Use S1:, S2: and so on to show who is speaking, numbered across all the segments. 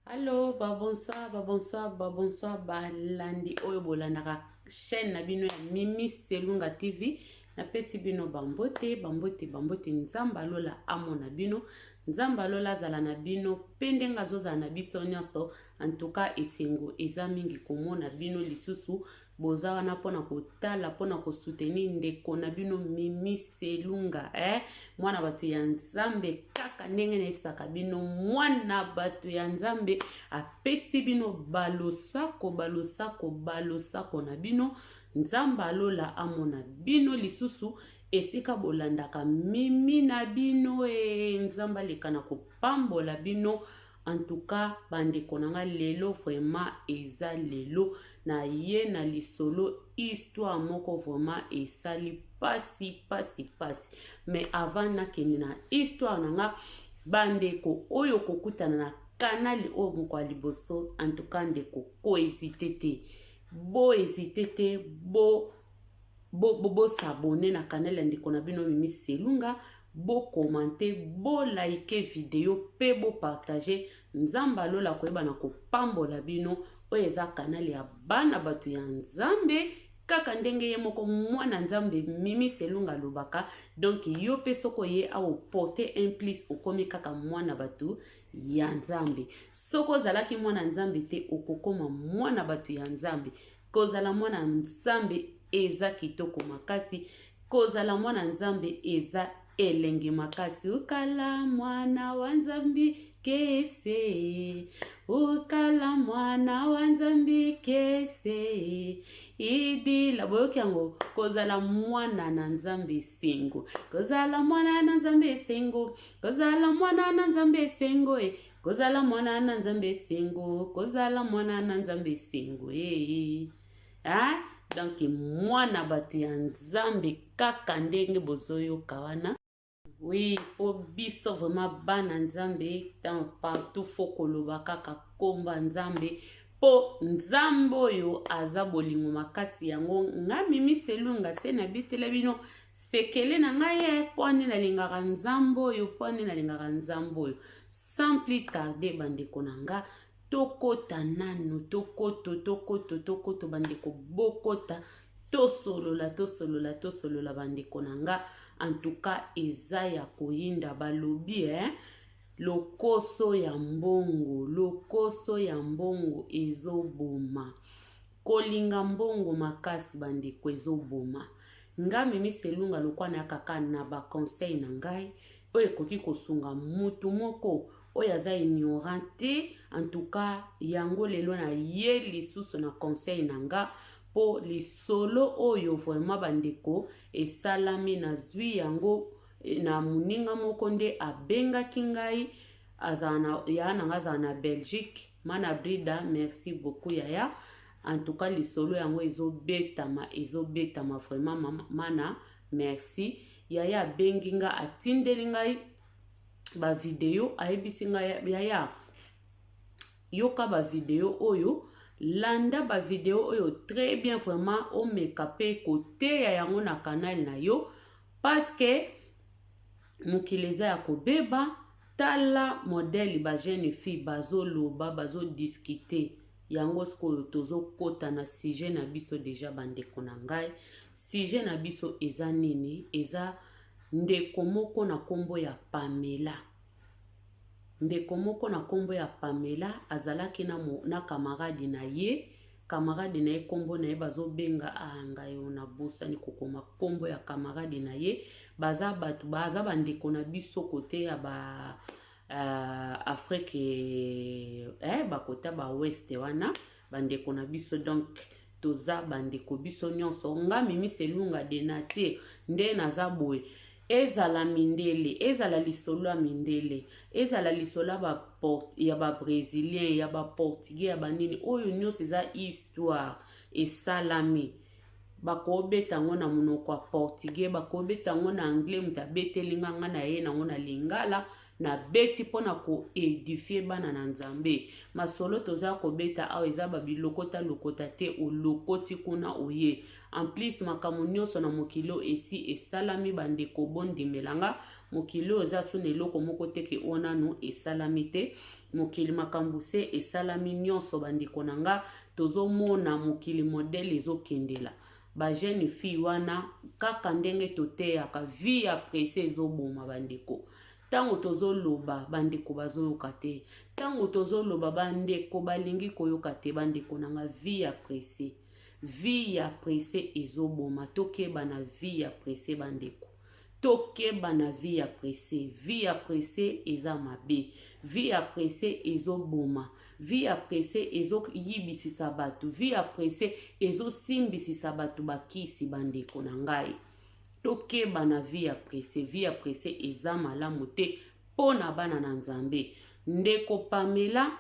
S1: Allo, ba bonsoir, ba bonsoir, ba bonsoir balandi oyo bolandaka chaîne na bino ya Mimi Selunga TV. Napesi bino bambote, bambote, bambote. Nzambe alola amona bino, Nzambe alola azala na bino pe ndenge azozala na biso nyonso. En tout cas esengo eza mingi komona bino lisusu boza wana mpona kotala, mpona kosoutenir ndeko na bino Mimi Selunga, eh? Mwana bato ya Nzambe, kaka ndenge nayebisaka bino, mwana bato ya Nzambe apesi bino balosako, balosako, balosako na bino. Nzambe alola amona bino lisusu esika bolandaka Mimi na bino e Nzambe aleka na kopambola bino. En tout cas bandeko na nga, lelo vraiment eza lelo na ye na lisolo, histoire moko vraiment esali pasi, pasi, pasi. Mais avant nakende na histoire na nga, bandeko oyo kokutana na canal oyo moko ya liboso, en tout cas ndeko, kohésiter te, bohésiter te, bo bos'abonner na canal ya ndeko na bino Mimi Selunga, bocommenter, boliker vidéo mpe bopartager. Nzambe alola koyeba na kopambola bino. Oyo eza canal ya bana bato ya Nzambe, kaka ndenge ye moko mwana Nzambe Mimi Selunga alobaka. Donc yo mpe soki oye awa, oporter un plus, okomi kaka mwana bato ya Nzambe. Soki ozalaki mwana Nzambe te, okokoma mwana bato ya Nzambe. Kozala mwana Nzambe eza kitoko makasi, kozala mwana Nzambe eza elenge makasi. Ukala mwana wa Nzambi kese, ukala mwana wa Nzambi kese idila. Boyoki yango, kozala mwana na Nzambe esengo, kozala mwana na Nzambe esengo, kozala mwana na Nzambe esengo e, kozala mwana na Nzambe esengo, kozala mwana na Nzambe esengo e. Ah, donc mwana bato ya Nzambe, kaka ndenge bozoyoka wana, oui, mpo biso vraiment bana Nzambe, tant partout faut koloba kaka komba Nzambe, mpo Nzambe oyo aza bolingo makasi. Yango nga Mimi Selunga se nabetela bino sekele na ngai ye, mpo ane nalingaka Nzambe oyo, mpo ane nalingaka Nzambe oyo. Sans plus tarder, bandeko na nga, tokota nanu, tokoto, tokoto, tokoto. Bandeko, bokota, tosolola, tosolola, tosolola. Bandeko na nga, en tout cas eza ya koyinda. Balobi eh, lokoso ya mbongo, lokoso ya mbongo ezoboma. Kolinga mbongo makasi, bandeko, ezoboma. Nga Mimi Selunga, lokwa nayakaka na baconseil na ngai oyo ekoki kosunga mutu moko oyo aza ignorant te. En tout cas yango lelo na ye lisusu na conseil na nga, mpo lisolo oyo vraiment, bandeko, esalami. Nazwi yango na moninga moko nde abengaki ngai, azala na yaya na nga, azala na Belgique, mana Brida. Merci beaucoup, yaya. En tout cas lisolo yango ezobetama, ezobetama vraiment. Mana, merci. Yaya abengi nga, atindeli ngai bavidéo, ayebisi ngai: "Yaya, yoka bavidéo oyo, landa bavidéo oyo très bien, vraiment omeka mpe koteya yango na canal na yo, parce que mokili eza ya kobeba. Tala modèle bajeune fille bazoloba, bazodiscuter." Yango sikoyo tozokɔta na sujet na biso déjà. Bandeko na ngai, sujet na biso eza nini? Eza ndeko moko na nkombo ya Pamela. Ndeko moko na nkombo ya Pamela azalaki na camarade na ye. Camarade na ye, nkombo na ye bazobenga, ah, ngai oyo nabosani kokoma nkombo ya camarade na ye. Baza bato, baza bandeko na biso kote ya ba Afrique, bakota ba ouest wana, bandeko na biso. Donc toza bandeko biso nyonso. Nga Mimi Selunga de nature nde naza boye. Ezala mindele, ezala lisolo ya mindele, ezala lisolo ya babrésilien, ya baportugais, ya banini, oyo nyonso eza histoire esalami. Bakobeta yango na monoko ya portugais, bakobeta yango na anglais. Moto abeteli nga, nga na ye nango na lingala, nabeti mpona koédifier bana na Nzambe. Masolo toza kobeta awa eza babilokota lokota te, olokoti kuna oye. En plus makambo nyonso na mokili oyo esi esalami. Bandeko, bondimela nga, mokili oyo eza so na eloko moko te ke oyo nanu esalami te. Mokili makambo se esalami nyonso bandeko na nga, tozomona mokili modele ezokendela. Ba jeune fille wana kaka ndenge toteyaka vie ya presse ezoboma bandeko. Ntango tozoloba bandeko bazoyoka te, ntango tozoloba bandeko balingi koyoka te. Bandeko na nga, vie ya presse, vie ya presse ezoboma. Tokeba na vie ya presse bandeko, tokeba na vie ya presse. Vie ya presse eza mabe, vie ya presse ezoboma, vie ya presse ezoyibisisa bato, vie ya presse ezosimbisisa bato bakisi. Bandeko na ngai, tokeba na vie ya presse. Vie ya presse eza malamu te mpo na bana na Nzambe. Ndeko Pamela,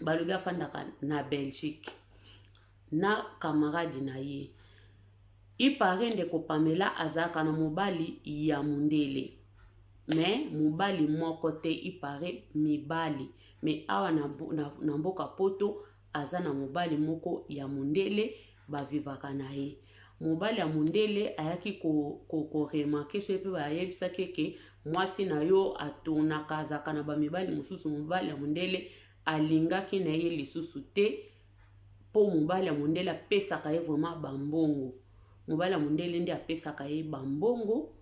S1: balobi afandaka na Belgique na camarade na ye. Ipare ndeko Pamela azalaka na mobali ya mondele, mais mobali moko te, ipare mibali. Mais awa na mboka Poto aza na mobali moko ya mondele, bavivaka na ye. Mobali ya mondele ayaki koremarquer ko, ko soki mpe bayebisaki eke mwasi na yo atonaka, azalaka na bamibali mosusu. Mobali ya mondele alingaki na ye lisusu te, mpo mobali ya mondele apesaka ye vraiment bambongo. Mobali ya mondele nde apesaka ye bambongo.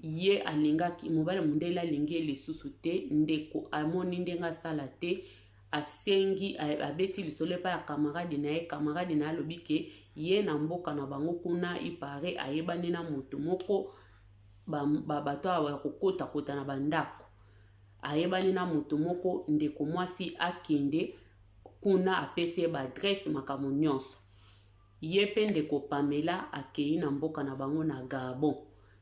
S1: Ye alingaki mobali ya mondele, alingi ye lisusu te. Ndeko amoni ndenge asala te, asengi, abeti lisolo epai ya camarade na ye. Camarade na ye alobi ke ye na mboka na bango kuna, ipare ayebani na moto moko, bato awa ya kokotakota na bandako, ayebani na moto moko. Ndeko mwasi akende kuna, apesi ye baadresse, makambo nyonso. Ye mpe ndeko Pamela akei na mboka na bango na Gabon.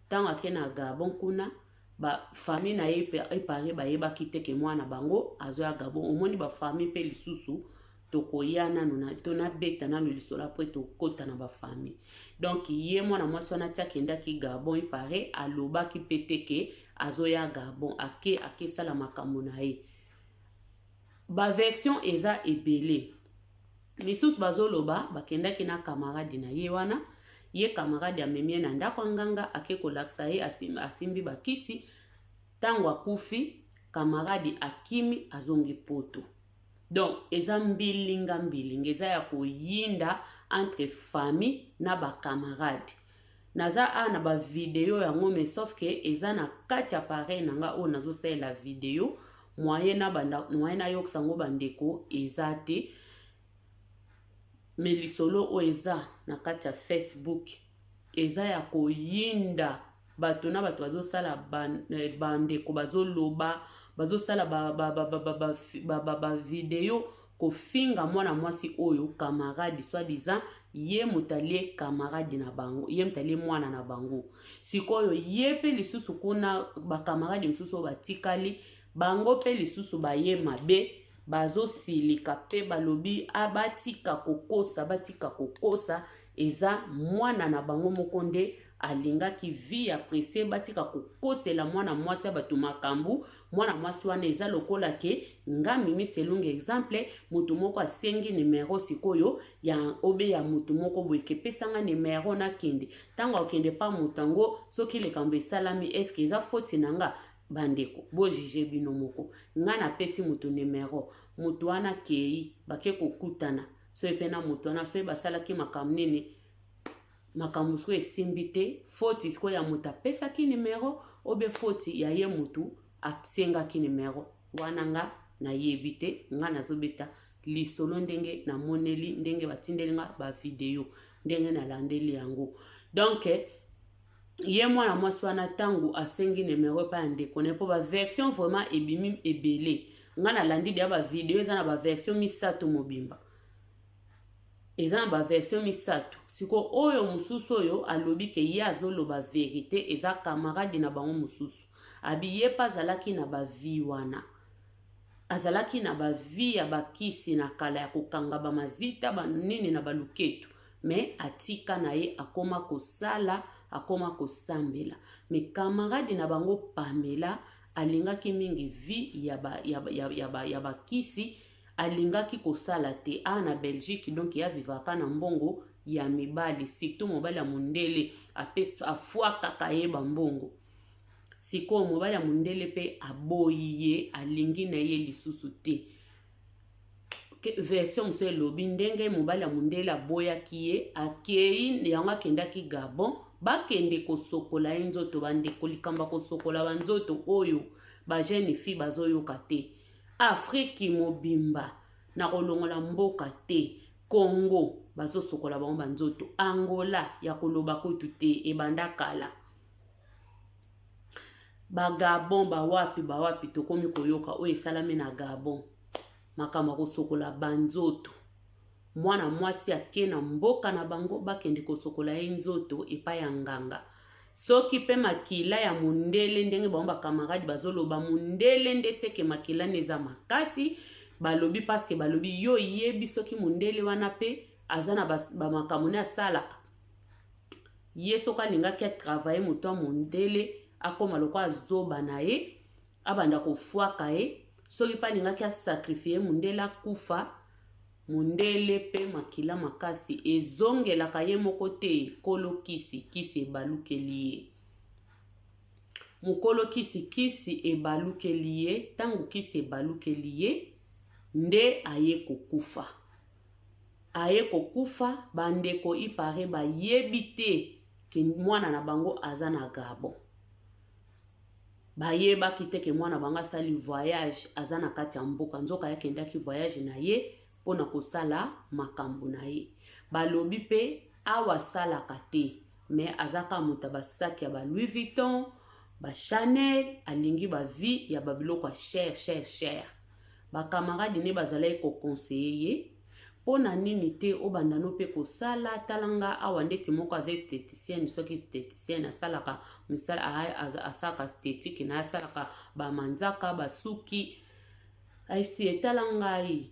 S1: Ntango ake na Gabon kuna, bafamille na ye epare bayebaki te ke mwana bango azoya Gabon. Omoni bafamille mpe lisusu, tokoya nanu to nabeta nanu lisolo, après tokota na bafamille. Donc ye mwana mwasi wana ti akendaki Gabon, ipare alobaki mpe te ke azoya Gabon. Ake, akesala makambo na ye. Baversion eza ebele. Misusu bazoloba bakendaki na camarade na ye wana. Ye camarade amemi ye na ndako ya nganga, ake kolakisa ye, asimbi bakisi. Ntango akufi, camarade akimi, azongi Poto. Donc eza mbilinga mbilinga, eza ya koyinda entre famille na bacamarade. Naza awa na bavideo yango, mais sauf ke eza na kati ya appareil na nga oyo nazosalela video. Moyen na banda, moyen nayokisa yango bandeko eza te. Mais lisolo oyo eza na kati ya Facebook eza ya koyinda. Bato na bato bazosala, bandeko bazoloba, bazosala bavideo kofinga mwana mwasi oyo camarade, soi-disant ye moto alie camarade na bango, ye moto alie mwana na bango. Sikoyo ye mpe lisusu kuna, bacamarade mosusu oyo batikali, bango mpe lisusu baye mabe, bazosilika mpe balobi batika kokosa, batika kokosa. Eza mwana na bango moko nde alingaki vie ya presse. Batika kokosela mwana mwasi ya bato makambo. Mwana mwasi wana eza lokola ke nga Mimi Selunga, exemple, moto moko asengi numero sikoyo ya obe ya moto moko boye, kepesanga numero nakende. Ntango akende pa moto yango, soki likambo esalami, eske eza foti na nga? Bandeko, bojuger bino moko. Nga napesi moto numero, moto wana akei, bake kokutana soki mpe na moto wana, soki basalaki makambo nini, makambo sikoyo esimbi te. Foti sikoyo ya moto apesaki numero obe foti ya ye motu asengaki numero wana? Nga nayebi te. Nga nazobeta lisolo ndenge namoneli, ndenge batindeli nga bavideo, ndenge nalandeli yango. Donc ye mwana mwasi wana, ntango asengi numero epai ya ndeko na ye, mpo baversion vraiment ebimi ebele. Nga nalandi deya bavideo, eza na baversion misato mobimba, eza na baversion misato. Sikoyo oyo mosusu oyo alobi ke ye azoloba vérité eza camarade na bango mosusu. Abi ye mpe azalaki na bavie wana, azalaki na bavie ya bakisi na kala, ya kokanga bamazita, banini na baluketu, mais atika na ye, akoma kosala, akoma kosambela. Mais camarade na bango Pamela alingaki mingi vie ya bakisi, alingaki kosala te awa na Belgique. Donc ye avivaka na mbongo ya mibali, surtout mobali ya mondele afwakaka ye bambongo. Sikoyo mobali ya mondele mpe aboyi ye, alingi na ye lisusu te. Version mosusu elobi ndenge mobali ya mondele aboyaki ye, akei yango, akendaki Gabon, bakende kosokola ye nzoto. Bandeko, likambo ya kosokola banzoto oyo, bajeune fille bazoyoka te. Afriki mobimba, na kolongola mboka te, Congo bazosokola bango banzoto, Angola ya koloba kutu te, ebanda kala, bagabon bawapi bawapi. Tokomi koyoka oyo esalami na Gabon, makambo ya kosokola banzoto. Mwana mwasi ake na mboka na bango, bakende kosokola ye nzoto epai ya nganga. Soki mpe makila ya mondele, ndenge bango bacamarade bazoloba, mondele nde seke makila nde eza makasi, balobi, parce que balobi yo yebi soki mondele wana mpe aza na bamakambo nde asalaka ye. Soki alingaki atravailler moto ya mondele, akóma lokola azoba na ye, abanda kofwaka ye. Soki mpe alingaki asacrifier mondele, akufa, mondele mpe makila makasi ezongelaka ye moko te. Kolo kisi, kisi ebalukeli ye. Mokolo kisi, kisi ebalukeli ye. Ntango kisi ebalukeli ye nde aye kokufa, aye kokufa. Bandeko, ipare bayebi te ke mwana na bango aza na Gabon. Bayebaki te ke mwana bango asali voyage, aza na kati ya mboka. Nzoka akendaki voyage na ye mpona kosala makambo na ye. Balobi mpe awa asalaka te, mais aza kaka moto ya basaki ya ba Louis Vuitton, baChanel, alingi bavie ya babiloko ya cher, cher, cher. Bacamarade nde bazalaki koconseiller ye: mpo na nini te obanda no mpe kosala? Tala nga awa, ndeti moko aza esthéticienne, soki esthéticienne, asalaka misala, asalaka esthétique na ye, asalaka bamanzaka, basuki. Ayebisi etala ngai,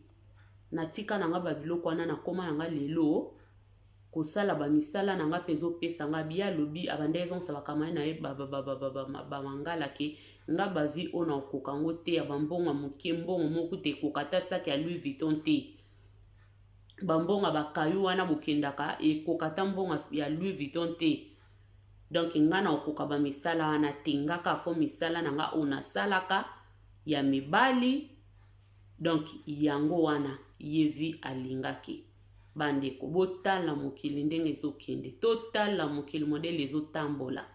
S1: natika na nga babiloko wana, nakóma na nga lelo kosala bamisala na nga mpe ezopesa nga biya. Alobi abanda ezongisa bacamarade na ye bamangala ke nga bavie oyo nakokoka yango te, ya bambongo ya moke, mbongo moko te ekoka ata saki ya Louis Vuitton te. Bambongo ya bakayu wana bokendaka, ekoka ata mbongo ya Louis Vuitton te. Donc nga nakokoka bamisala wana te, nga kaka faut misala na nga oyo nasalaka ya mibali. Donc yango wana ye vie alingaki. Bandeko, botala mokili ndenge ezokende, totala mokili modele ezotambola,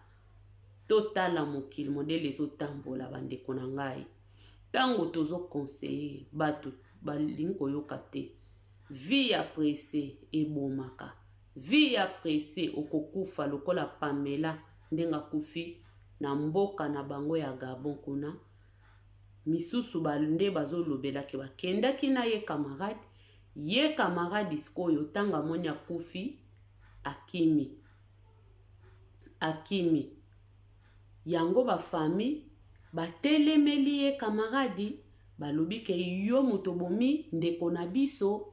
S1: totala mokili modele ezotambola. Bandeko na ngai, ntango tozoconseiller bato, balingi koyoka te. Vie ya presse ebomaka, vie ya presse, okokufa lokola Pamela ndenge akufi na mboka na bango ya Gabon kuna. Misusu nde bazolobelaki bakendaki na ye camarade, ye camarade sikoyo ntango amoni akufi, akimi, akimi. Yango bafamille batelemeli ye camarade, balobi ke yo moto obomi ndeko na biso,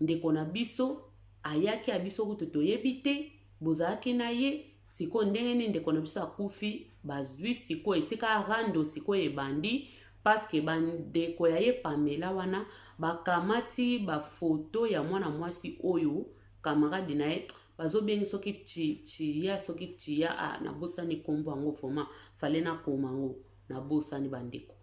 S1: ndeko na biso ayaki ya biso kutu toyebi te bozalaki na ye. Sikoyo ndenge nini ndeko na biso akufi? Bazwi sikoyo esika rando sikoyo ebandi, parce que bandeko ya ye Pamela wana bakamati bafoto ya mwana mwasi oyo camarade na ye bazobengi soki Tia, soki Tia. Ah, nabosani nkombo yango, vraiment fallait nakoma yango, nabosani bandeko.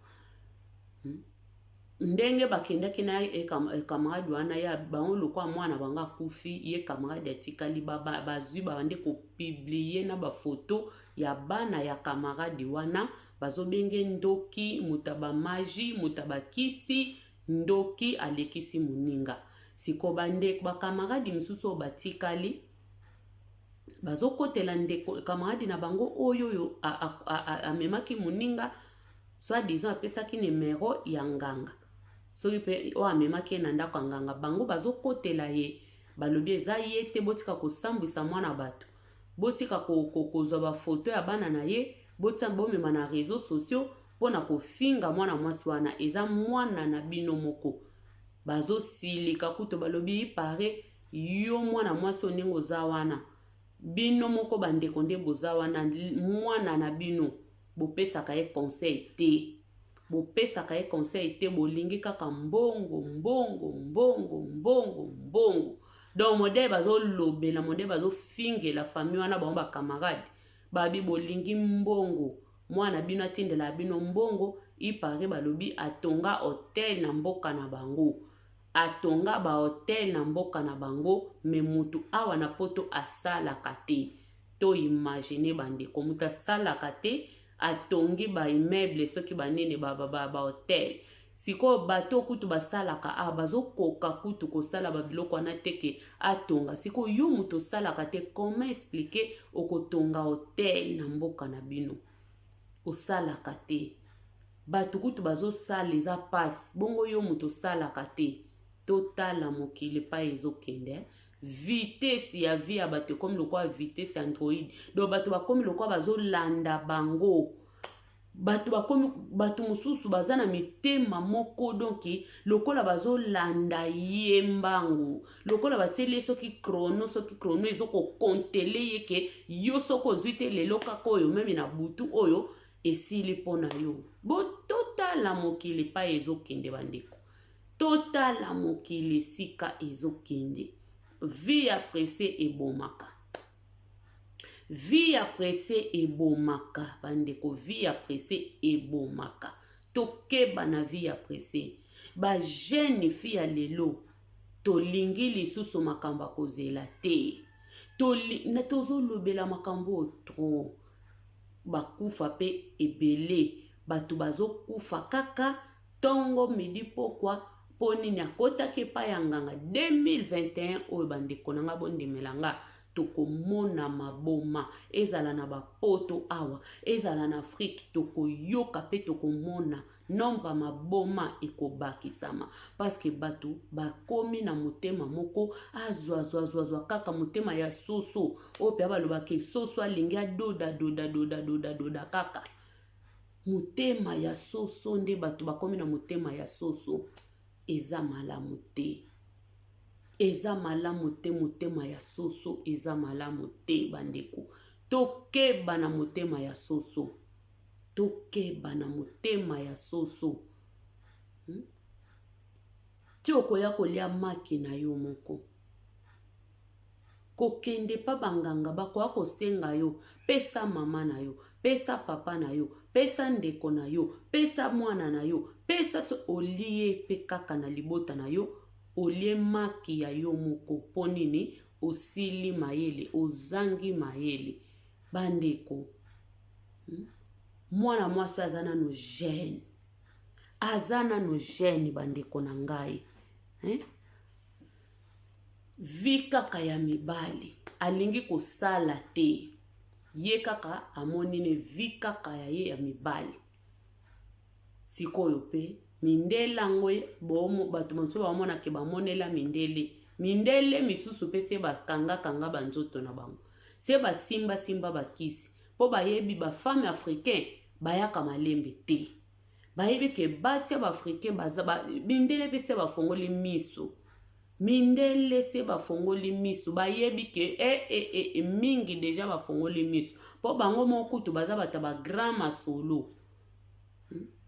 S1: Ndenge bakendaki na ye camarade wana ya bango, lokwa mwana bango akufi, ye camarade atikali, bazwi babandi kopublier na bafoto ya bana ya camarade wana, bazobenge ndoki, moto ya bamagie, moto ya bakisi, ndoki, alekisi moninga. Sikoyo bandeko, bacamarade mosusu oyo batikali bazokotela ndeko camarade na bango oyo oyo amemaki moninga, soit disant apesaki numero ya nganga, soki mpe oyo amemaki ye na ndako ya nganga. Bango bazokotela ye, balobi eza ye te, botika kosambwisa mwana bato, botika kozwa bafoto ya bana na ye, botia bomema na réseaux sociaux mpona kofinga mwana mwasi wana, eza mwana na bino moko. Bazosilika kutu, balobi pare yo mwana mwasi oyo ndenge oza wana, bino moko bandeko nde boza wana, mwana na bino bopesaka ye conseil te, bopesaka ye conseil te, bolingi kaka mbongo, mbongo, mbongo, mbongo, mbongo. Donc modele bazolobela, modele bazofingela famille wana, bango bacamarade babi bolingi mbongo. Mwana bino atindela bino mbongo, il paraît balobi atonga hotel na mboka na bango. Atonga ba hotel na mboka na bango, mais mutu awa na poto asalaka te. To imaginer bandeko, mutu asalaka te, atongi ba immeuble soki ba nini ba, ba, ba, ba hotel. Sikoyo bato kutu basalaka awa bazokoka kutu kosala ba biloko wana te ke atonga. Sikoyo yo mutu osalaka te, comment expliquer okotonga hotel na mboka na bino? Osalaka te. Bato kutu bazosala eza pasi, bongo yo moto osalaka te. Totala mokili epai ezokende, vitesse ya vie ya bato ekomi lokola vitesse ya android. Donc bato bakomi lokola bazolanda bango. Bato bakomi, bato mosusu baza na mitema moko, donc lokola bazolanda ye mbangu, lokola batieli ye soki chrono, soki chrono ezokokontele ye ke yo soki ozwi te lelo kaka oyo meme na butu oyo esili mpo na yo. Bo totala mokili epai ezokende bandeko, totala mokili esika ezokende. Vie ya presse ebomaka, vie ya presse ebomaka bandeko, vie ya presse ebomaka. Tokeba na vie ya presse. Ba jeune fille ya lelo tolingi lisusu makambo ya kozela te. Tozolobela makambo oyo trop. Bakufa pe ebele, bato bazokufa kaka tongo midi pokwa. Mpo nini akotaki epai ya nganga 2021 oyo? Bandeko na nga, bondimela nga, tokomona maboma ezala na bapoto awa, ezala na Afrique, tokoyoka mpe tokomona nombre ya maboma ekobakisama, parce que bato bakomi na motema moko azwazwazwazwa kaka motema ya soso oyo mpe balobaka soso alingi adoda doda doda doda doda kaka motema ya soso. Nde bato bakomi na motema ya soso. Eza malamu te, eza malamu te. Motema ya soso eza malamu te bandeko. Tokeba na motema ya soso, tokeba na motema ya soso, Ti okoya kolia maki na yo moko. Kokende pa banganga, bakoya kosenga yo pesa mama na yo, pesa papa na yo, pesa ndeko na yo, pesa mwana na yo, pesa so olie mpe kaka na libota na yo, olie maki ya yo moko. Mpo nini? Osili mayele, ozangi mayele bandeko, Mwana mwasi aza nano jeune, aza nano jeune bandeko na ngai, eh? Vie kaka ya mibali, alingi kosala te. Ye kaka amoni ne vie kaka ya ye ya mibali. Sikoyo mpe mindele yango, bato mosusu bamonake bamonela mindele, mindele misusu mpe se bakangakanga banzoto na bango, se basimbasimba bakisi, mpo bayebi bafemme africain bayaka malembe te. Bayebi ke basi ya baafricain baza mindele mpe se bafongoli miso, mindele se bafongoli miso, bayebi ke e, e, e, e, mingi deja bafongoli miso, mpo bango moko kutu baza bato ya bagrand masolo.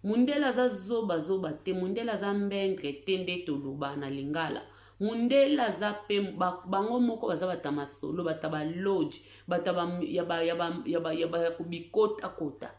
S1: Mundele aza zobazoba te, mundele aza mbendre te. Nde toloba na lingala, mundele aza mpe bango moko baza bato ya masolo, bato ya baloge, bato ya kobikotakota,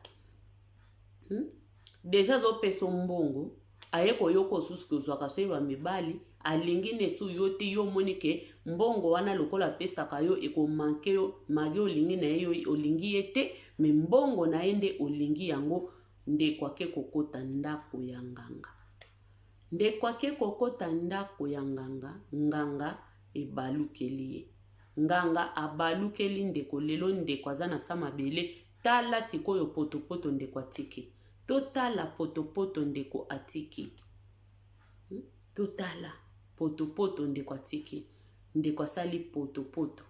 S1: Deja azopesa mbongo, aye koyoka osusu kozwaka soki bamibali alingi nesu yo te. Yo omoni ke mbongo wana lokola apesaka yo ekomanke yo mari olingi na ye, yo olingi ye te, me mbongo na ye nde olingi yango. Ndeko ake kokota ndako ya nganga, ndeko ake kokota ndako ya nganga, nganga ebalukeli ye, nganga abalukeli ndeko. Lelo ndeko aza na sa mabele. Tala sikoyo potopoto ndeko atiki. Totala potopoto ndeko atiki, Totala potopoto ndeko atiki. Ndeko asali potopoto,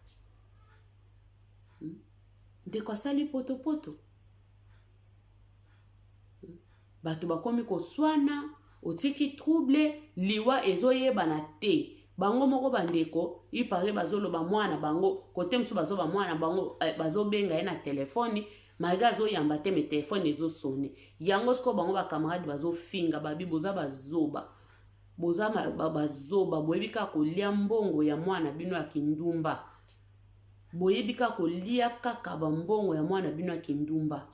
S1: Ndeko asali potopoto. Bato bakomi koswana, otiki trouble, liwa ezoyebana te. Bango moko bandeko ipare bazoloba mwana bango kote mosusu, bazoba mwana bango eh, bazobenga ye na telefone, malgré azoyamba te, me telefone ezosone yango. Sikoyo bango bacamarade bazofinga, babi boza bazoba, boza bazoba, boyebi kaka kolia mbongo ya mwana bino ya kindumba, boyebi kaka kolia kaka bambongo ya mwana bino ya kindumba.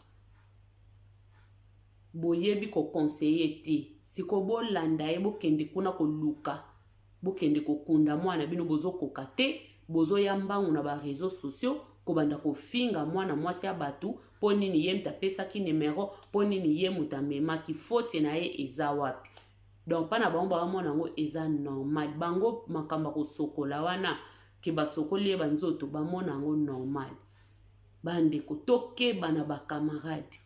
S1: Boyebi ko conseiller te. Sikoyo bolanda ye bokende kuna koluka bokende kokunda mwana bino bozokoka te bozoya mbangu na ba réseaux sociaux kobanda kofinga mwana mwasi ya bato mpo nini ye moto apesaki numero mpo nini ye moto amemaki faute na ye eza wapi donc mpa na bango baomona yango eza normal bango makambo ya kosokola wana ke basokoli ye banzoto bamona yango normal bandeko tokeba na bacamarade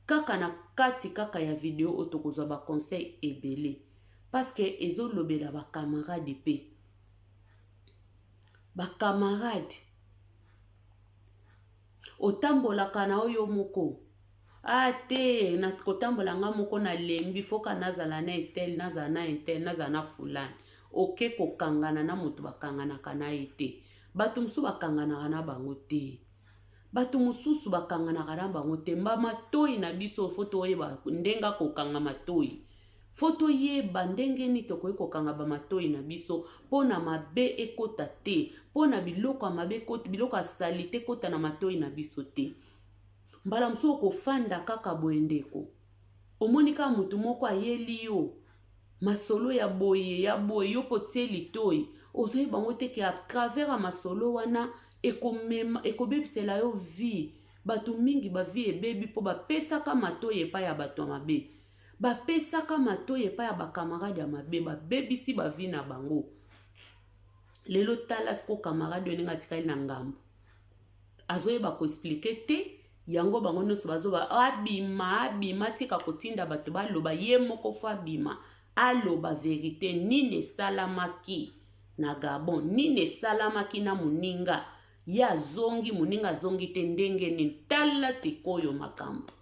S1: kaka na kati kaka ya video oyo tokozwa baconseil ebele parce que ezolobela bacamarade mpe bacamarade otambolaka na oyo moko a te na kotambola nga moko nalembi foka nazala na un tel nazala na un tel nazala na fulani oke kokangana na moto bakanganaka na ye te bato mosusu bakanganaka na bango te bato mosusu bakanganaka na bango te mba matoi na biso faut toyeba ndenge akokanga matoi faut toyeba ndenge nini tokoki kokanga bamatoi na biso mpo na mabe ekota te mpo na biloko ya mabe ekota biloko ya saleté ekota na matoi na biso te mbala mosusu okofanda kaka boye ndeko omoni kaka motu moko ayeli yo masolo ya boye ya boye yo mpo tie litoi ozoyeba yango te ke à travers ya masolo wana ekomema ekobebisela yo vie bato mingi bavie ebebi mpo bapesaka matoi epai ya bato ya mabe bapesaka matoi epai ya bacamarade ya mabe babebisi bavie na bango lelo tala siko camarade oyo ndenge atikali na ngambo azoyeba koexpliquer te yango bango nyonso bazoba abima abima tika kotinda bato baloba ye moko faut abima aloba vérité nini esalamaki na Gabon nini esalamaki na moninga ye azongi moninga azongi te ndenge nini tala sikoyo makambo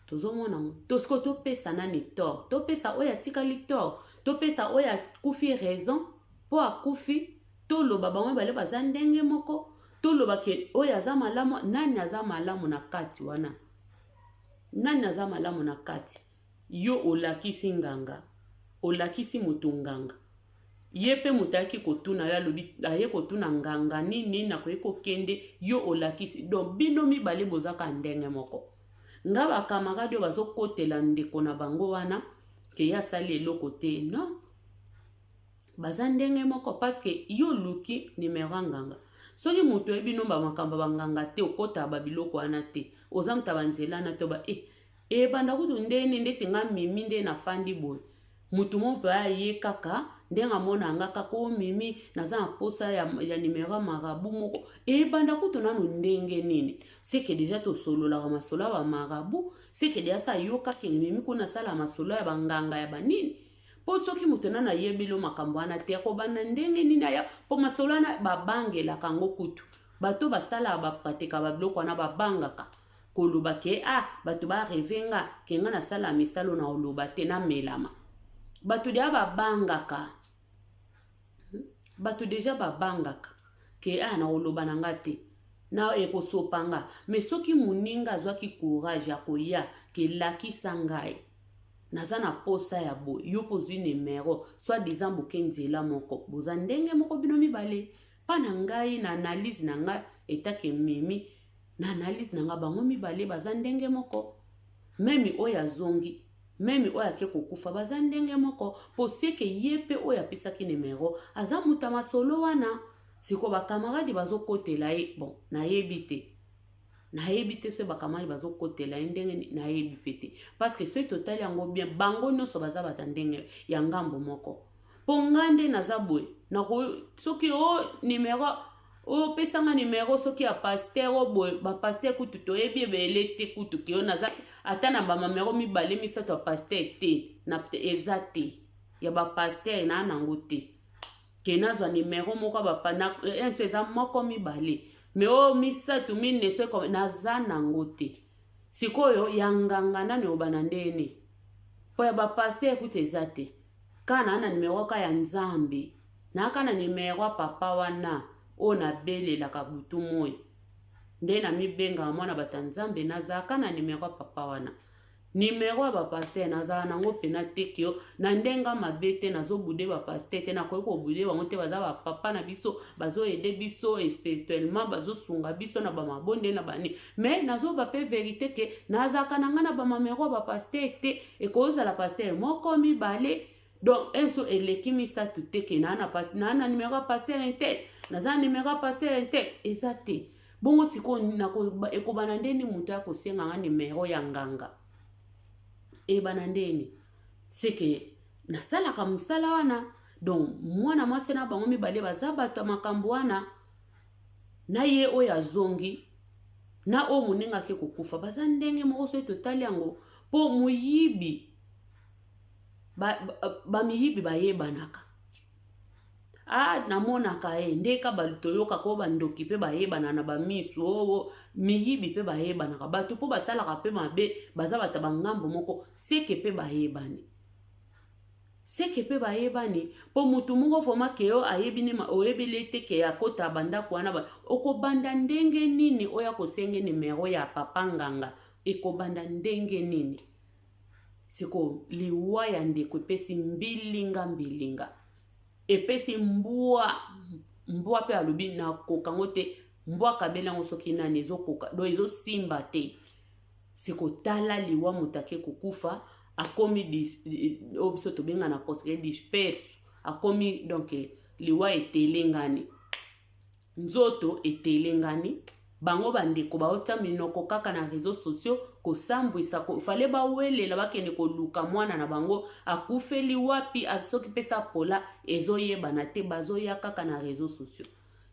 S1: tozomona yango tosiko topesa nani tort topesa oyo atikali tort topesa oyo akufi raison mpo akufi toloba bango mibale baza ndenge moko toloba ke oyo aza malamu nani aza malamu na kati wana nani aza malamu na kati yo olakisi nganga olakisi moto nganga ye mpe moto ayaki kotuna yo alobi aye kotuna nganga nini nakoki kokende yo olakisi donc bino mibale bozaka ndenge moko nga bacamarade oyo bazokotela ndeko na bango wana ke ye asali eloko te non baza ndenge moko parce que yo oluki numero ya nganga soki moto oyebi no bamakambo ya banganga te okɔtaka babiloko wana te oza moto ya banzela wana te ba e ebanda kutu ndeni ndeti nga mimi nde nafandi boye motu moko mpe aye kaka ndenge amona nga kaka o mimi naza na posa ya numero ya marabout moko ebanda kutu nanu ndenge nini c'est que déjà tosololaka masolo ya bamarabout c'est que déjà sa ayokaki mimi kuna asala masolo ya banganga ya banini mpo soki moto nano ayebeli makambo wana te akobanda ndenge nini aya mpo masolo wana babangelaka yango kutu bato basalaka bapratika babiloko wana babangaka koloba ke ah bato barêver nga ke nga nasala misalo na oloba te namelama bato déjà babangaka bato déjà babangaka ke ah na koloba na nga te na ekosopa nga mais soki moninga azwaki courage ya koya ke lakisa ngai naza na posa ya boye yo mpo ozwi numero soit disant boke nzela moko boza ndenge moko bino mibale mpa na ngai na analyse na ngai etake mimi na analyse na ngai bango mibale baza ndenge moko même oyo azongi même oyo ake kokufa baza ndenge moko po c'est que ye mpe oyo apesaki numero aza moto ya masolo wana sikoyo bacamarade bazokotela ye bon nayebi te nayebi te soki bacamarade bazokotela ye ndenge nayebi mpe te parce que soki totali yango bien bango nyonso baza bato ya ndenge ya ngambo moko mpo nga nde naza boye soki o numero opesanga numero soki ya pasteur o boye bapasteur kutu toyebi ebele te kutu ke oyo naza ata na banumero mibale misato ya pasteur te na eza te ya bapasteur naa nango te ke nazwa numero moko mso eza moko mibale mais oyo misato mine soki naza nango te sikoyo ya nganga nani obana ndeni mpo ya bapasteur kutu eza te kaka naa na numero ka ya nzambe naaka na numero ya papa wana oyo nabelelaka butu moi nde namibengaka mwana bato ya nzambe nazalaka na numero ya papa wana. Numero ya ba pasteur nazala nango pena te ke na ndenga mabe te, nazo boude ba pasteur te, nakoki ko boude bango te, baza ba papa na biso, bazo aider biso spirituellement, bazo sunga biso na ba mabonde na bani, mais nazo ba pe verite ke nazalaka na nga na ba mamero ya ba pasteur te, ekozala pasteur moko mibale donc enso eleki misato te ke naa na, naa na numero ya pasteur intel, naza na numero ya pasteur intel, eza te. Bongo sikoyo ekobana ndeni moto ya kosenga nga numero ya nganga ebana ndeni seke nasalaka mosala wana. Donc mwana mwasi na bango mibale baza bato ya makambo wana, na ye oyo azongi na oyo moninga ake kokufa baza ndenge moko. Soki totali yango, mpo moyibi bamiyibi bayebanaka. Ah, namonaka ye ndeka toyokaka oyo bandoki mpe bayebana na bamisu, oyo miyibi mpe bayebanaka, bato mpo basalaka mpe mabe baza bato bangambo moko, seke mpe bayebani, seke mpe bayebani. Mpo motu moko vraiment ke yo ayebi ne oyebeli ete ke akota bandako wana, okobanda ndenge nini oyo akosenge numero ya papa nganga? Ekobanda ndenge nini? Sikoyo liwa ya ndeko epesi mbilinga mbilinga, epesi mbwa mbwa mpe alobi nakoka yango te, mbwa akabeli yango soki nani ezokoka do ezosimba te. Sikotala liwa, moto ake kokufa, akomi oyo biso tobenga na portugais disperso, akomi donc liwa etelengani, nzoto etelengani. Bango bandeko baotia minoko kaka na réseaux sociaux kosambwisa. Fale bawelela bakende koluka mwana na bango akufeli wapi, soki mpesa pola ezoyebana te, bazoya kaka na réseaux sociaux.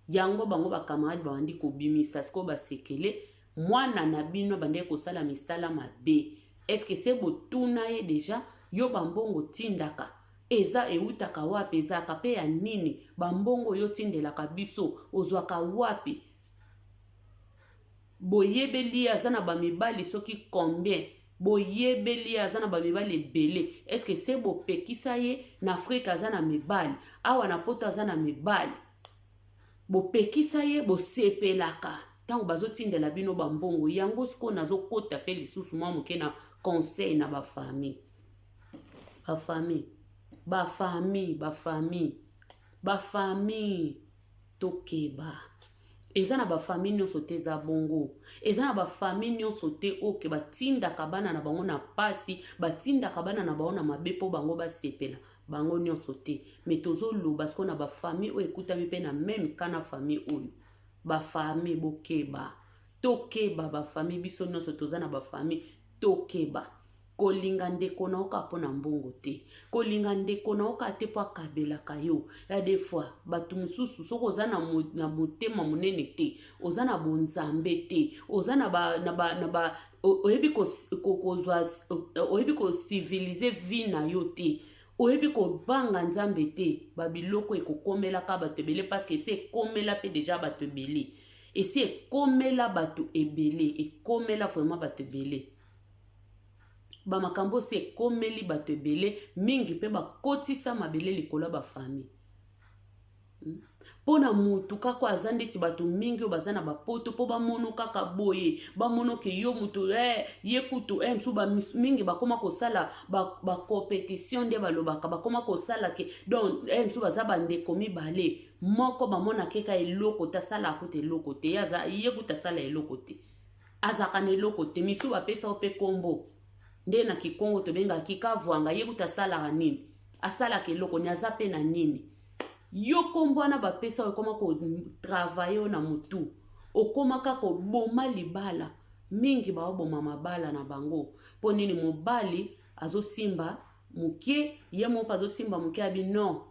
S1: Yango bango bacamarade babandi kobimisa sikoyo basekele mwana na bino bandeki kosala misala mabe. Est-ce se botuna ye déjà, yo bambongo tindaka eza eutaka wapi? Ezalaka mpe ya nini? Bambongo oyo otindelaka biso ozwaka wapi? Boyebeli ye aza na bamibali soki combien, boyebeli ye aza na bamibali ebele. Est-ce se bopekisa ye? Na Afrika aza na mibali, awa na Poto aza na mibali, bopekisa ye? Bosepelaka ntango bazotindela bino bambongo yango. Sikoyo nazokota mpe lisusu mwa moke na conseil na bafamille, bafamille, bafamille, bafamille, bafamille, tokeba. Eza na bafamille nyonso te eza bongo, eza na bafamille nyonso te oke batindaka bana na bango na pasi, batindaka bana na bango na mabe mpo bango basepela, bango nyonso te. Mais tozoloba sikoyo na bafamille oyo ekutami mpe na même cas na famille oyo. Bafamille, bokeba, tokeba bafamille, biso nyonso toza na bafamille, tokeba. Kolinga ndeko na yo kaka mpo na mbongo te, kolinga ndeko na yo kaka te mpo akabelaka yo. Ya des fois bato mosusu, soki oza na motema monene te, oza na bonzambe te, oza na ba, na ba, na ba oyebi kozwa, oyebi kociviliser vie na yo te, oyebi kobanga Nzambe te, babiloko ekokomelaka bato ebele, parce que esi ekomela mpe déjà bato ebele, esi ekomela bato ebele, ekomela vraiment bato ebele. Bamakambo osi ekomeli bato ebele mingi mpe bakotisa mabele likolo ya bafamille mpo na mutu kaka aza ndeti bato mingi oyo baza na bapoto, mpo bamono kaka boye, bamono ke yo mutu ye kutu mosusu mingi bakóma kosala bacompétition nde balobaka, bakóma kosala ke donc mosusu baza bandeko mibale, moko bamonaka eka eloko te, asalaka kuta eloko te, ye kuta asala eloko te, azalaka na eloko te. Misu bapesa yo mpe nkombo nde na Kikongo tobengaka kavwanga, ye kuta asalaka nini, asalaka eloko ni, aza mpe na nini. Yo nkombo wana bapesa oyo ekoma kotravailler oyo na motu, okomaka koboma libala. Mingi baoboma mabala na bango mpo nini? Mobali azosimba moke, ye moko mpe azosimba moke, abi non,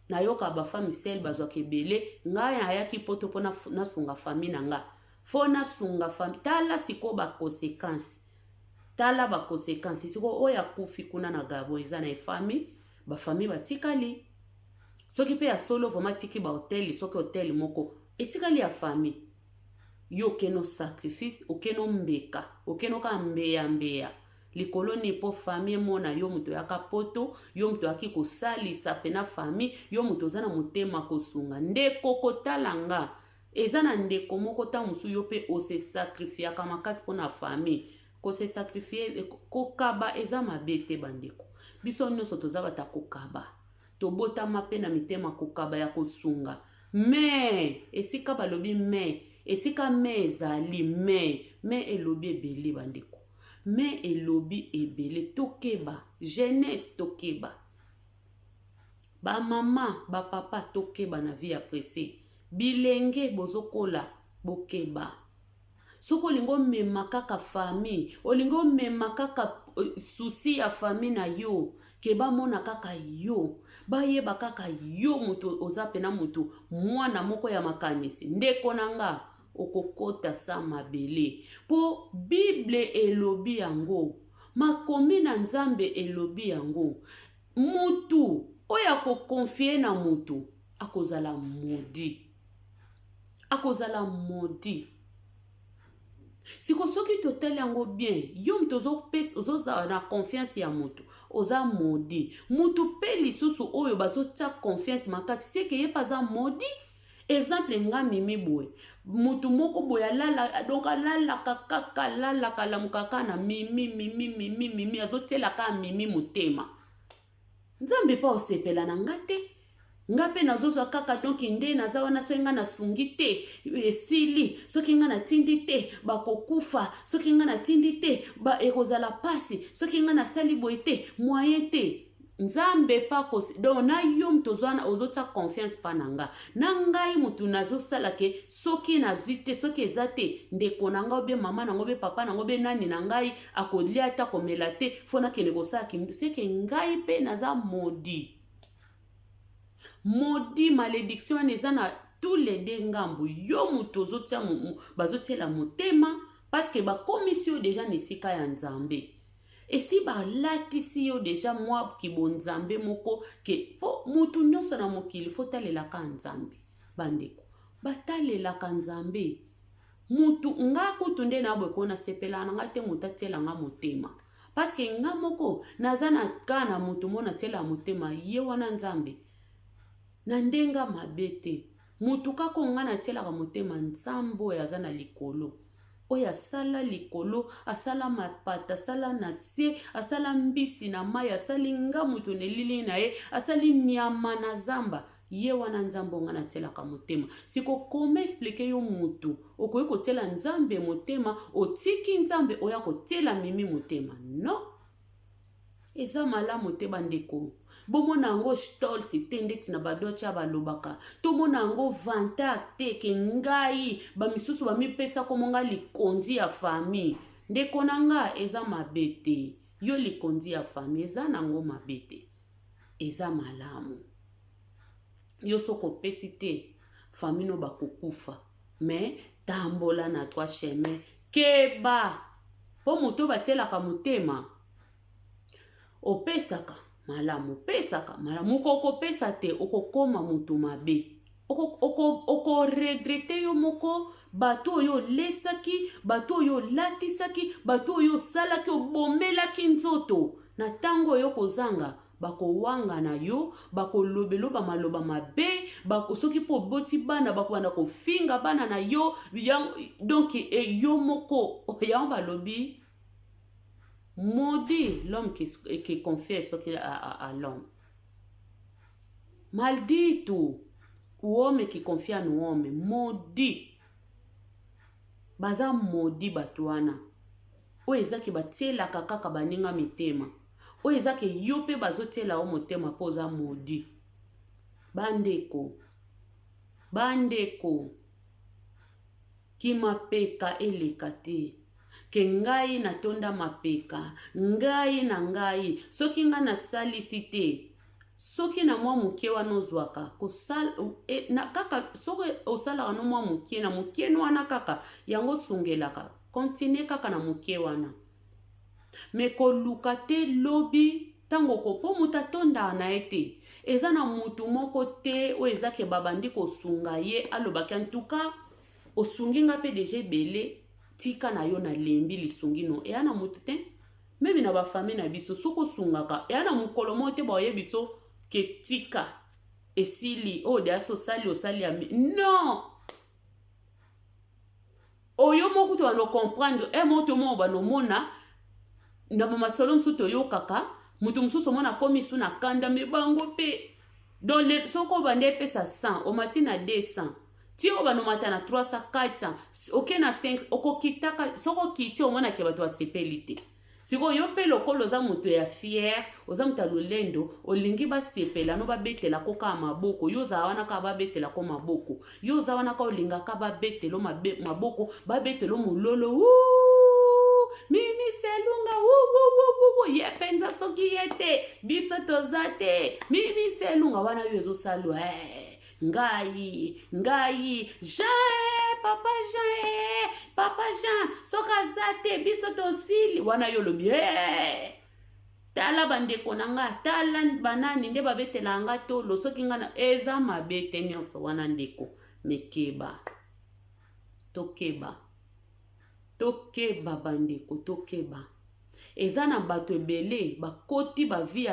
S1: nayoka bafemme seules bazwaka ebele, ngai nayaki Poto mpo nasunga famille na nga, fo nasunga famille. Tala sikoyo baconséquence, tala baconséquence sikoyo. Oyo akufi kuna na Gabon eza na efamille, bafamille batikali soki mpe ya solo vraiment tiki bahotel, soki hotel moko etikali ya famille. Yo okeno sacrifice, okeno mbeka, okeno kaka mbeya mbeya likolo nini mpo famille emona yo moto oyaka Poto, yo moto oyaki kosalisa pena famille, yo moto oza na motema kosunga ndeko. Kotala nga, eza na ndeko moko, ntango mosusu yo mpe ose sacrifiaka makasi mpona famille. Ko se sacrifier, kokaba eza mabe te bandeko. Biso nyonso toza bato ya kokaba. Tobotama mpe na mitema kokaba ya kosunga. Mais esika balobi mais, esika mais ezali mais, mais elobi ebele bandeko. Mais elobi ebele, tokeba, jeunesse tokeba. Ba mama, ba papa tokeba na vie ya presse. Bilenge bozokola bokeba. Soki olingi omema kaka famille, olingi omema kaka euh, souci ya famille na yo, ke bamona kaka yo, bayeba kaka yo moto oza pena moto mwana moko ya makanisi. Ndeko na nga, okokota sa mabele. Po Bible elobi yango, makomi na Nzambe elobi yango. Mutu oyo ako confier na mutu akozala maudit. Akozala maudit. Siko soki totali yango bien, yo moto ozozala na confiance ya moto, oza maudit. Moto mpe lisusu oyo bazotia confiance makasi, seke ye mpe aza maudit. Exemple nga Mimi boye, moto moko boye alala, donc alalaka kaka, alalaka, alamuka kaka na Mimi, Mimi, Mimi, Mimi, azotiela kaka Mimi motema. Nzambe mpe osepela na nga te. Nga mpe nazozwa kaka donc nde naza wana, soki nga nasungi te esili, soki nga natindi te bakokufa, soki nga natindi te ba, ekozala pasi, soki nga nasali boye te moyen te. Nzambe pa kosi donc na yo moto oza ozotia confiance pa na nga, na ngai moto nazosala ke soki nazwi te, soki eza te ndeko na ngai obe mama na ngai obe papa na ngai obe nani na ngai akolia ata komela te, fo nakende kosala ki seke ngai mpe naza maudit. Maudit, malédiction wana eza na tous les deux ngambo. Yo moto ozotia bazotiela motema parce que bakomisi yo deja na esika ya Nzambe. Esi balatisi yo deja mwa kibonzambe moko ke po mutu nyonso na mokili fo talelaka Nzambe. Bandeko, batalelaka Nzambe. Mutu nga kutu nde na boye ko nasepelaka na nga te moto atiela nga motema. Parce que nga moko naza na ka na moto moko natiela motema ye wana Nzambe. Na ndenga mabe te. Mutu kaka oyo nga natielaka motema Nzambe oyo aza na likolo. Oyo asala likolo, asala mapata, asala na se, asala mbisi na mai, asali nga moto na elili na ye, asali nyama na zamba. Ye wana Nzambe oyo nga natielaka motema. Siko comment expliquer yo mutu okoki kotiela Nzambe motema, otiki Nzambe oya kotiela Mimi motema? Non. Eza malamu te bandeko. Bomona yango stolz te ndeti na ba Deutsche balobaka. Tomona yango vantard te ke ngai ba misusu bamipesa komo ngai likonzi ya famille. Ndeko na nga eza mabe te. Yo likonzi ya famille eza nango mabe te. Eza malamu. Yo soki opesi te famille no bakokufa. Mais tambola na trois chemin. Keba! Po moto batielaka motema opesaka malamu, opesaka malamu, okokopesa te okokoma moto mabe. Okoregrete yo moko bato oyo olesaki, bato oyo olatisaki, bato oyo osalaki, obomelaki nzoto na ntango oyo kozanga, bakowangana yo, bakolobelo ba maloba mabe, soki mpo oboti bana bakobanda kofinga bana na yo, donc e, yo moko yango balobi maudit l'homme qui confie soki à l'homme. Maldito uome qui confie en uome, maudit. Baza maudit bato wana oyo ezaki batielaka kaka baninga mitema, oyo ezaki yo mpe bazotiela yo motema mpo oza maudit. Bandeko, bandeko, kimapeka eleka te. Ke ngai natonda mapeka, ngai na ngai, soki ngai nasalisi te, soki na mwa moke wana ozwaka, kosala, e, na, kaka soki osalaka no mwa moke, na moke wana kaka, yango osungelaka, continue kaka na moke wana. Me koluka te lobi ntango ko, po moto atondaka na ye te. Eza na motu moko te oyo eza ke babandi kosunga ye, alobaki en tout cas osungi nga mpe deja ebele, tika na yo nalembi lisungi no. Eya na motu te, meme na ba famille na biso soki osungaka, eya na mokolo moko te baoyebi biso ke tika esili oyo deja so osali, osali ya non. Oyo moko to bano comprendre, e moto moko bano mona Na bamasolo mosusu toyokaka, moto mosusu omona akomi su na kanda, me bango mpe donc soki obanda epesa 100, omati na 200, ti obanda omata na 300, 400, oke na 5, okokitaka. Soki okiti, omonake bato basepeli te. Sikoyo yo mpe lokola oza moto ya fier, oza moto ya lolendo, olingi basepela no babetela ko kaka maboko. Yo ozala wana kaka babetela ko maboko. Yo oza wana kaka olingaka babetelo maboko, babetelo mololo, Mimi Selunga, wuwuwuwu, ye mpenza, soki ye te biso toza te. Mimi Selunga wana yo ezosalwa, eh, ngai ngai Jean, papa Jean, eh, papa Jean soki aza te biso tosili. Wana yo olobi, eh, tala bandeko na nga, tala banani nde babetela nga tolo. Soki nga na eza mabe te nyonso wana, ndeko, mekeba. Tokeba, tokeba bandeko, tokeba. Eza na bato ebele bakoti ba vie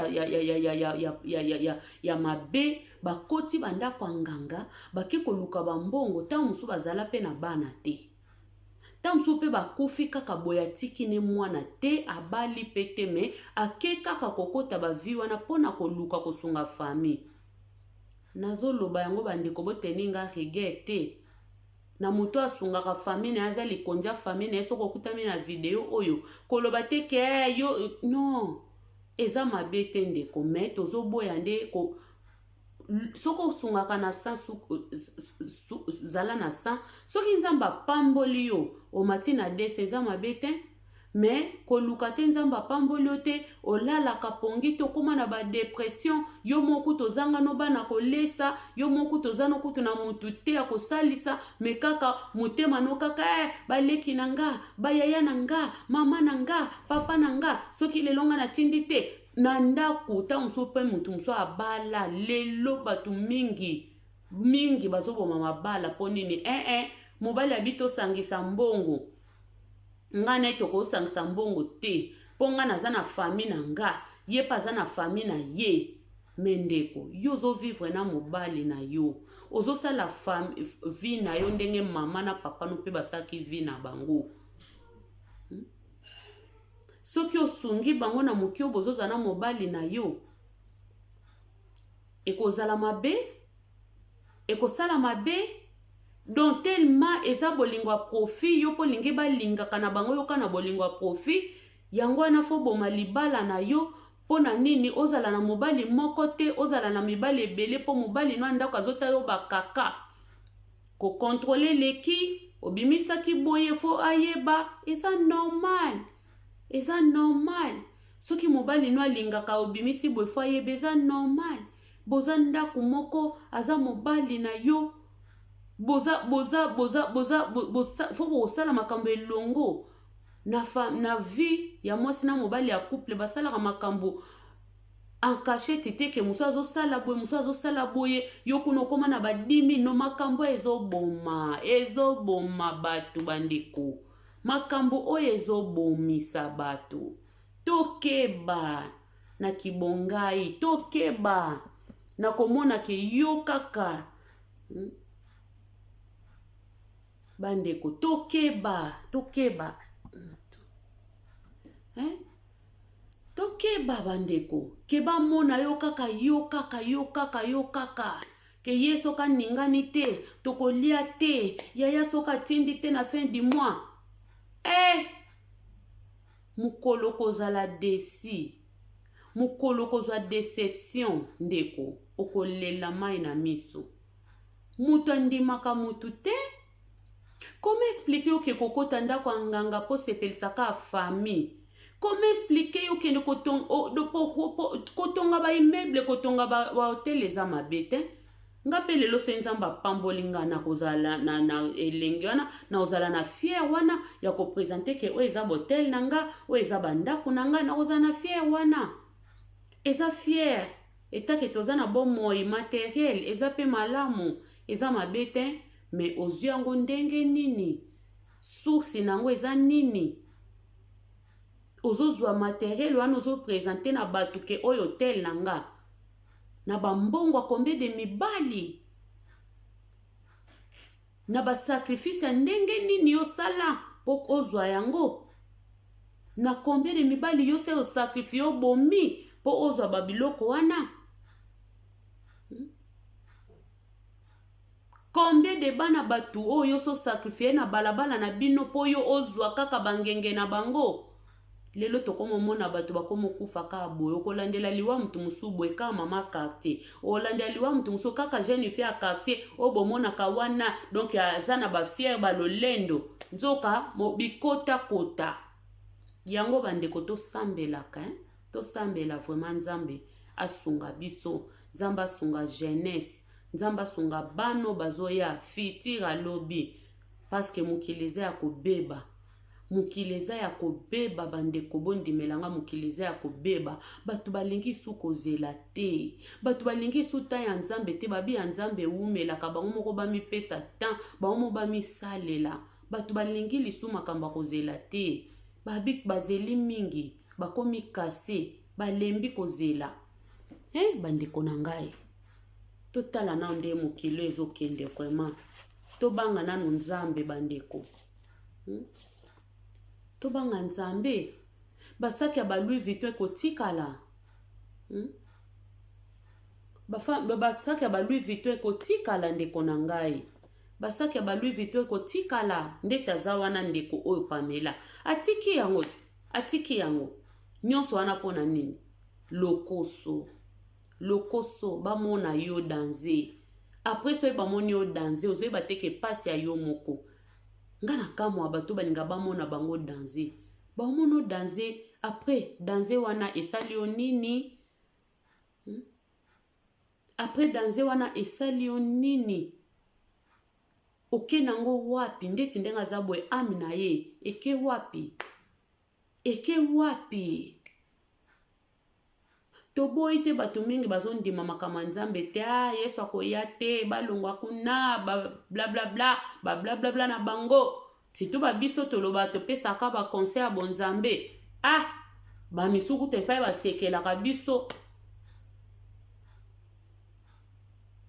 S1: ya mabe, bakoti bandako ya nganga, bake koluka bambongo. Ntango mosusu bazala mpe na bana te, ntango mosusu mpe bakufi kaka boye, atiki ne mwana te, abali mpe te, me ake kaka kokota ba vie wana mpona koluka kosunga famille. Nazoloba yango, bandeko, boteni nga rigueur te na moto asungaka famille na ye, aza likonzi ya famille na ye. Soki okutami na video oyo, koloba te ke yo non, eza mabe te, ndeko, me tozoboya nde ko soki osungaka na 100, zala na 100. Soki Nzambe apamboli yo, omati na 200, eza mabe te. Me koluka te Nzambe apamboli yo te, olalaka pongi te, okóma na ba dépression yo moko, tozanga no bana kolesa yo moko, toza no kutu na mutu te ya kosalisa, me kaka motema no kaka, eh, baleki na nga, bayaya na nga, mama na nga, papa na nga, soki lelo nga natindi te na ndako. Ntango mosusu mpe motu mosusu abala. Lelo bato mingi mingi bazoboma mabala mpo nini? Eh, eh, mobali abi tosangisa mbongo, ngai na ye tokosangisa mbongo te mpo ngai naza na famille na nga, ye mpe aza na famille na ye. Me ndeko, yo ozovivre na mobali na yo, ozosala vie na yo ndenge mama na papa no mpe basalaki vie na bango, Soki osungi bango na moki oyo bozozala na mobali na yo, ekozala mabe, ekosala mabe. Donc tellement eza bolingo ya profit, yo mpo olingi balingaka na bango, yoka na bolingo ya profit yango wana fo boma libala na yo. Mpo na nini ozala na mobali moko te, ozala na mibali ebele? Mpo mobali no ndako azotia yo bakaka kocontrôler, leki obimisaki boye, fo ayeba. Eza normal, eza normal. Soki mobali no alingaka obimisi boye, fo ayeba, eza normal. Boza ndako moko, aza mobali na yo, boza boza boza boza boza, fo bokosala makambo elongo. Na vie ya mwasi na mobali ya couple, basalaka makambo en cachette te, ke mosu azosala boye, mosu azosala boye, yo kuna okóma na badimi no. Makambo ezoboma, ezoboma bato, bandeko, makambo oyo ezobomisa bato. Tokeba na kibongai, tokeba na komona ke yo kaka, Bandeko, tokeba, tokeba, eh? Tokeba bandeko, ke bamona yo kaka, yo kaka, yo kaka, yo kaka, ke ye soki aningani te, tokolia te. Yaya soki atindi te na fin du mois, eh! Mokolo kozala déçu, mokolo kozwa déception, ndeko, okolela mai na miso. Moto andimaka motu te. Comment expliquer oke kokota ndako ya nganga mpo sepelisaka famille? Comment expliquer okende kotonga ba immeuble, kotonga ba hôtel? Eza mabe te. Nga mpe lelo so Nzambe apamboli nga, nakozala na elenge wana, nakozala na fier wana ya koprésenter ke oyo eza ba hôtel na nga, oyo eza bandako na nga. Nakozala na fier wana, eza fier etake toza na bomoi matériel. Eza mpe malamu, eza mabe te. Me ozwi yango ndenge nini? Source na yango eza nini? Ozozwa matériel wana, ozoprésenter na bato ke oyo hôtel na nga, na bambongo ya combien de mibali, na ba sacrifice ya ndenge nini osala mpo ozwa yango? Na combien de mibali yo se osacrifie obomi mpo ozwa babiloko wana? Combien de bana bato oyo yo sacrifie na balabala na bino mpo yo ozwa kaka bangenge na bango? Lelo tokomomona bato bakomokufa kaka boye. Okolandela liwa motu mosusu boye kaka mama quartier, olandela liwa motu mosusu kaka jeune fille ya quartier oyo bomonaka wana, donc aza na bafiere balolendo, nzoka bikotakota yango. Bandeko, tosambelaka, hein? Tosambela vraiment, Nzambe asunga biso, Nzambe asunga jeunesse, Nzambe asunga bano bazoya, futur alobi, parce que mokili eza ya kobeba, mokili eza ya kobeba. Bandeko, bondimelanga, mokili eza ya kobeba. Bato balingi su kozela te, bato balingi su temps ya Nzambe te. Babi ya Nzambe ewumelaka, bango moko bamipesa temps, bango moko bamisalela. Bato balingi lisu makambo ya kozela te. Babi bazeli mingi, bakomi kase, balembi kozela. Bandeko na ngai, totala nano nde mokili ezokende. Vraiment, tobanga nano Nzambe, bandeko, Tobanga Nzambe. Basaki ya ba Louis Vuitton ekotikala, Basaki ya ba Louis Vuitton ekotikala, ndeko na ngai, basaki ya ba Louis Vuitton ekotikala. Ndeti aza wana, ndeko oyo Pamela atiki yango te, atiki yango nyonso wana mpona nini? Lokoso, lokoso. Bamona yo danger. Après, soki bamoni yo danger, ozoyeba te ke pasi ya yo moko. Nga na kamwa, bato balinga bamona bango danger, bamona danger. Après danger wana esali yo nini? Après danger wana esali yo nini? Oke nango wapi? Ndeti ndenge aza boye, âme na ye eke wapi? Eke wapi? Toboyi te, bato mingi bazondima makambo ya Nzambe te. Ah, Yesu akoya te, balongwa kuna, bablablabla, bablablabla na bango. Surtout babiso toloba, topesaka baconseil ya bonzambe. Ah, bamisuku te, epai basekelaka biso.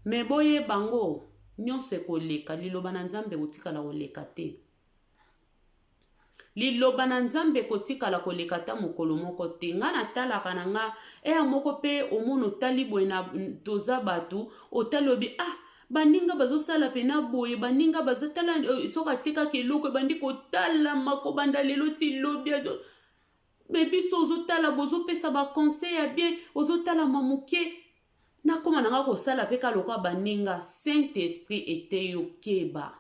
S1: Me boyeba ngo, nyonso ekoleka, liloba na Nzambe ekotikala koleka te. Liloba na Nzambe ekotikala koleka ata mokolo moko te. Nga natalaka na nga ere moko mpe omona, otali boye na toza bato, otali obi: ah, baninga bazosala pena boye, baninga bazotala. Soki atikaki eloko, ebandi kotalama kobanda lelo ti lobi. Me biso ozotala, bozopesa baconseil ya bien, ozotalama moke. Nakóma na nga kosala mpe ka lokola baninga. Saint Esprit ete yo keba,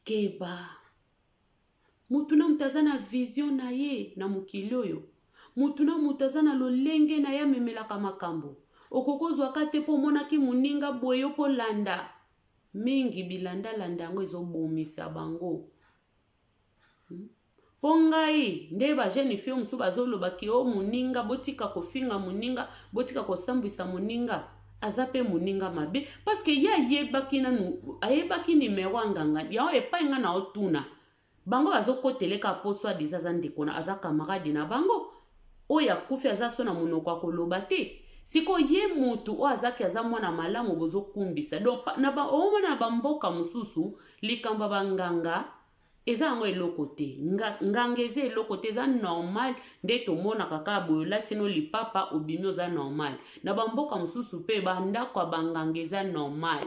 S1: keba. Mutu na moto aza na vision na ye na mokili oyo, mutu na moto aza na lolenge na ye amemelaka makambo. Okoki ozwaka te mpo omonaki moninga boye, yo mpo landa mingi bilandalanda, yango ezobomisa bango. Mpo ngai nde bajeune fille mosusu bazolobaki o moninga, botika kofinga moninga, botika kosambwisa moninga, aza mpe moninga mabe, parce que ye ayebaki nanu, ayebaki nimero ya nganga yango epai nga na otuna bango bazokoteleka, po soi-disant aza ndeko na, aza camarade na bango oyo akufi, aza so na monoko ya koloba te. Sikoyo ye motu oyo azaki, aza mwana malamu, bozokumbisa. Donc omona na bamboka mosusu, likambo ya banganga eza yango eloko te. Nganga eza eloko te, eza normal nde tomonaka kaka boye, olati no lipapa, obimi, oza normal. Na bamboka mosusu mpe bandako ya banganga eza normal.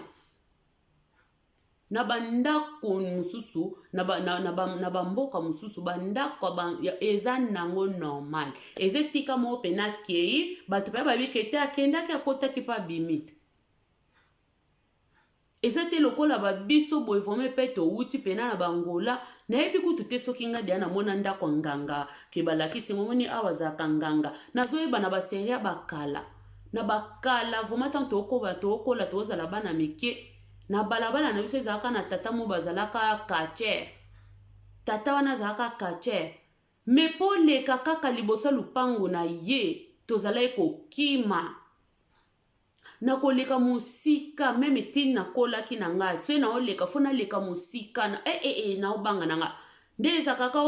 S1: Na bandako mosusu, na bamboka mosusu, bandako eza nango normal, eza esika moko mpena akei, bato mpe babiki ete akendaki, akotaki mpe abimi. Eza te lokola babiso boye. Vraiment, mpe towuti mpena na bangola, nayebi kutu te soki nga deya namona ndako ya nganga ke balakisi ngo, omoni awa azalaka nganga. Nazoyeba na basérie ya bakala, na bakala vraiment, ntango tokoba, tokola, tozala bana mike, na balabala na biso ezalaka na tata mo bazalaka catcheur. Tata wana azalaka catcheur, me mpo leka kaka liboso ya lupango na ye, tozalaki kokima na koleka mosika. Même tini nakolaki na ngai, soki naoleka, fo naleka mosika na naobanga na nga nde ezalaka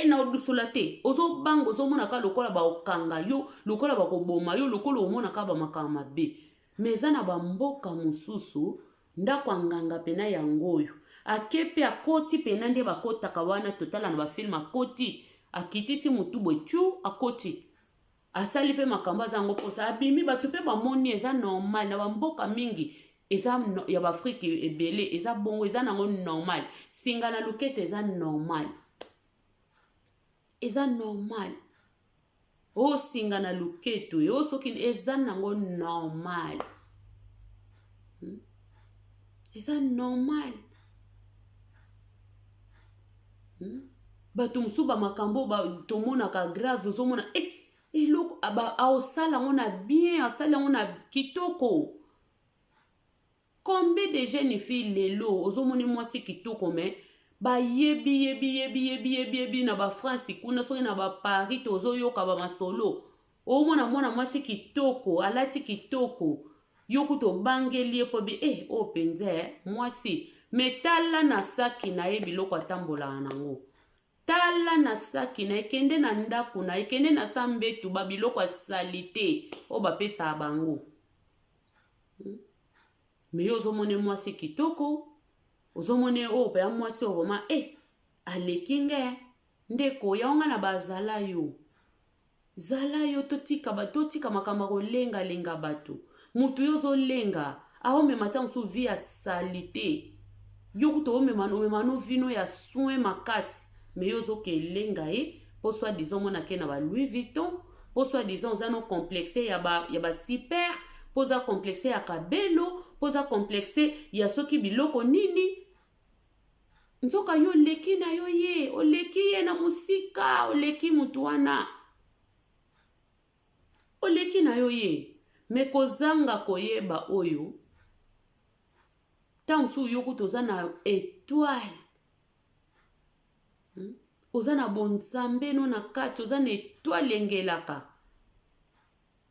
S1: na odusola te. Ozobanga, ozomonaka lokola baokanga yo, lokola bakoboma yo, lokola omonaka bamakambo mabe. Me eza na bamboka mosusu, ndako ya nganga mpena yango oyo ake mpe akoti mpena nde bakotaka wana, totala na bafilm, akoti. Akitisi mutu boye tchou akoti. Asali pe makambo aza yango posa abimi bato pe bamoni eza normal na bamboka mingi eza ya baafrike ebele eza bongo eza nango normal singa na lokete eza normal eza normal osinga na loketo yo soki eza nango normal hmm? Eza normal hmm? Bato mosusu bamakambo ba, tomonaka grave ozomona eh, eloko aosala yango na bien asali yango na kitoko. Combien de jeunes filles lelo ozomoni mwasi kitoko me bayebi yebi yebi yebi yebi yebi na bafrance kuna soki na baparis tozoyoka bamasolo omona mwana mwasi kitoko alati kitoko yo kutu obangeli ye mpo bi eh oyo mpenza eh, mwasi me tala na saki na ye biloko atambolaka nango tala na saki na ye kende na ndako na ye kende na sa mbetu ba biloko ya salite oyo bapesaka bango hmm? Me yo ozomona mwasi kitoko ozomona oyo mpenza mwasi oyo vraimen eh aleki nge ndeko yango nga na bazala yo Zala yo totika ba totika makambo ya kolenga lenga bato. Mutu yo ozolenga aomema ata mosusu vie ya salite. Yo kutu omema omema no vie no ya soin makasi mais yo ozoke elenga ye po soit disant omona ke na ba Louis Vuitton po soit disant oza no complexe ya ba ya ba super po oza complexe ya kabelo po oza complexe ya soki biloko nini. Nzoka yo oleki na yo ye, oleki ye na mosika, oleki moto wana, oleki na yo ye. Me kozanga koyeba oyo, ntango mosusu yo kutu oza na etoile, hmm? Oza na bonzambe no na kati, oza na etoile engelaka.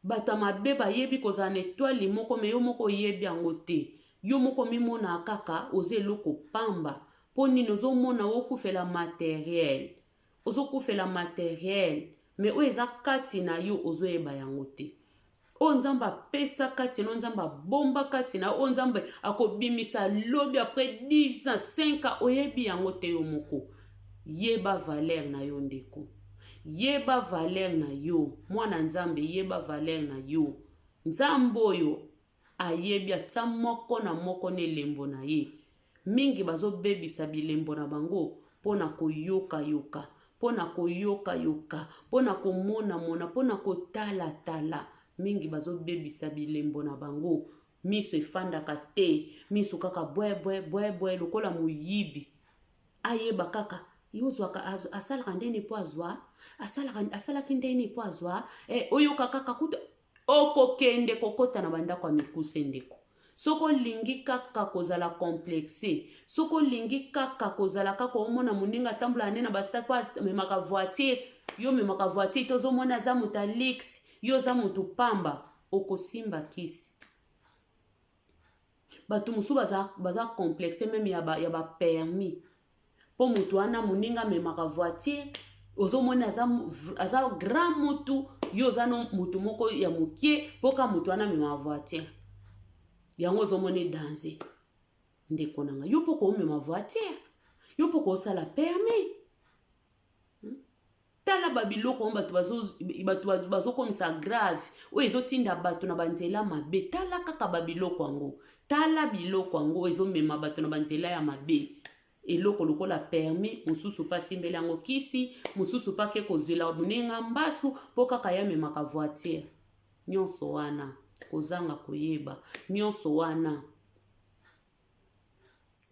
S1: Bato ya mabe bayebi kozala na etoile moko me yo moko oyebi yango te. Yo moko omimonaka kaka oza eloko pamba. Mpo nini ozomona okufela materiel? Ozokufela materiel me oyo eza kati na yo ozoyeba yango te. Oyo Nzambe apesa kati na yo, Nzambe abomba kati na yo, oyo Nzambe akobimisa lobi après 10 ans, 5 ans, oyebi yango te yo moko. Yeba valeur na yo ndeko. Yeba valeur na yo mwana nzambe yeba valeur na yo nzambe oyo ayebi atia moko na moko na elembo na ye mingi bazobebisa bilembo na bango mpo na koyokayoka mpo na koyokayoka mpo na komonamona mpo na kotalatala mingi bazobebisa bilembo na bango miso efandaka te miso kaka bwebwe bwebwe lokola moyibi ayeba kaka yo ozwaka asalaka ndeni mpo azwa asalaka asalaki ndeni mpo azwa eh, oyoka kaka kuta okokende kokota na bandako ya mikuse ndeko soki olingi kaka kozala complexe soki olingi kaka kozala kaka omona moninga atambolaka nde na basaki amemaka voiture yo omemaka voiture te ozomona aza moto ya luxe yo oza moto pamba okosimba kisi Bato mosusu baza, baza complexe meme ya ba, ya ba permis mpo moto wana moninga amemaka voiture ozomona aza, aza grand mutu yo oza no motu moko ya mokie mpo ka moto wana amemaka voiture yango ozomona danger ndeko na ngai yo mpo koomema voiture yo mpo koosala permis Tala ba biloko yango bato bazo bato bazokomisa grave oyo ezotinda bato na banzela mabe. Tala kaka ba biloko yango, tala biloko yango ezomema bato na banzela ya mabe. Eloko lokola permis, mosusu mpe asimbeli yango kisi, mosusu mpe ake kozwela moninga mbasu mpo kaka ye amemaka voiture. Nyonso wana kozanga koyeba, nyonso wana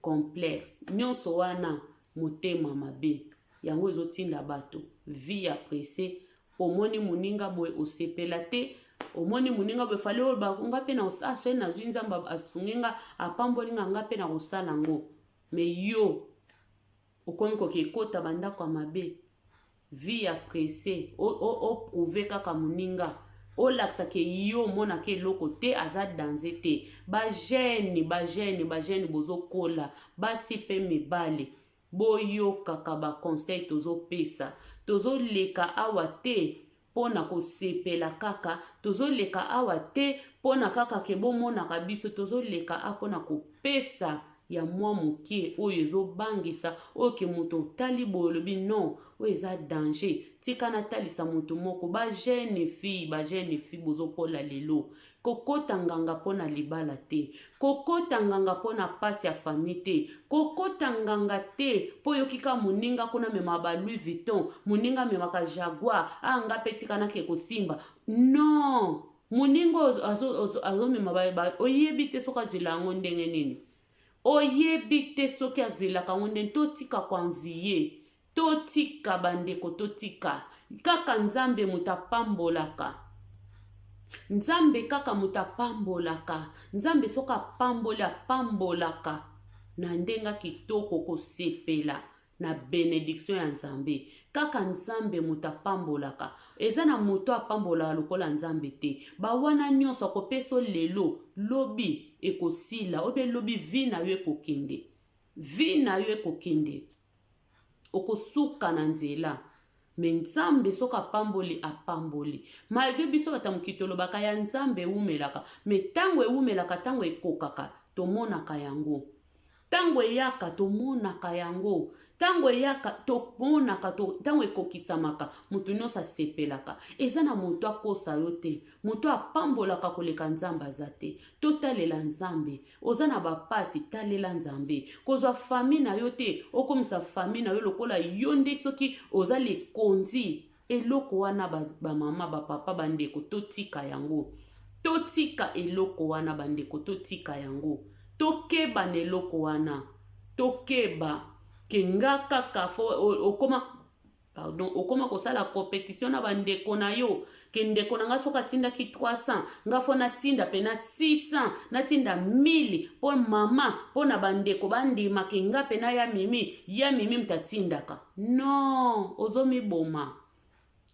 S1: complexe nyonso wana motema mabe yango ezotinda bato vie ya presse omoni moninga boye osepela te omoni moninga boye fale oyo nga mpe na ah, soki nazwi nzambe asungi nga apamboli nga nga mpe nakosala yango me yo Okomi koke kota ba ndako ya mabe vie ya presse o prouve kaka muninga olakisa ke yo omonaka eloko te aza danze te ba jeune ba jeune ba jeune bozokola basi pe mibali boyokaka ba conseil tozopesa tozoleka awa te pona kosepela kaka tozoleka awa te pona kaka ke bomonaka biso tozoleka awa pona kopesa. ya mwa mokie oyo ezobangisa, oyo ke moto otali boye olobi non, oyo eza danger, tika natalisa moto moko. Ba jeune fille, ba jeune fille bozokola lelo, kokota nganga mpo na libala te, kokota nganga mpo na pasi ya famille te, kokota nganga te mpo oyoki kaka moninga kuna amemaka ba Louis Vuitton, moninga amemaka Jaguar, ah nga mpe tika nake kosimba. Non, moninga azomema, oyebi te soki azwela yango ndenge nini, oyebi te soki azwelaka yango ndenge. Totika koenvier, totika bandeko, totika kaka Nzambe moto apambolaka. Nzambe kaka moto apambolaka. Nzambe soki apamboli, apambolaka na ndenge kitoko, kosepela na bénédiction ya Nzambe. Kaka Nzambe moto apambolaka, eza na moto apambolaka lokola Nzambe te. Bawana nyonso akopesa lelo, lobi ekosila, obe lobi vie na yo ekokende, vie na yo ekokende, okosuka na nzela. Mais Nzambe soki apamboli, apamboli. Malgré biso bato ya mokili tolobaka ya Nzambe ewumelaka, mais ntango ewumelaka, ntango ekokaka, tomonaka yango. Ntango eyaka, tomonaka yango. Ntango eyaka, tomonaka. Ntango ekokisamaka, moto nyonso asepelaka. Eza na moto akosa yo te, moto apambolaka koleka Nzambe aza te. Totalela Nzambe. Oza na bapasi, talela Nzambe. Kozwa famille na yo te, okomisa famille na yo lokola yo nde soki oza lekonzi. Eloko wana, bamama, bapapa, bandeko, totika yango, totika eloko wana. Bandeko, totika yango, tokeba na eloko wana, tokeba ke nga kaka fo okoma, pardon, okoma kosala compétition na bandeko na yo, ke ndeko na nga soki atindaki 300, nga fo natinda mpe na 600, natinda 1000 mpo mama, mpo na bandeko bandima ke nga mpe na ya Mimi, ya Mimi moto atindaka. Non, ozomiboma,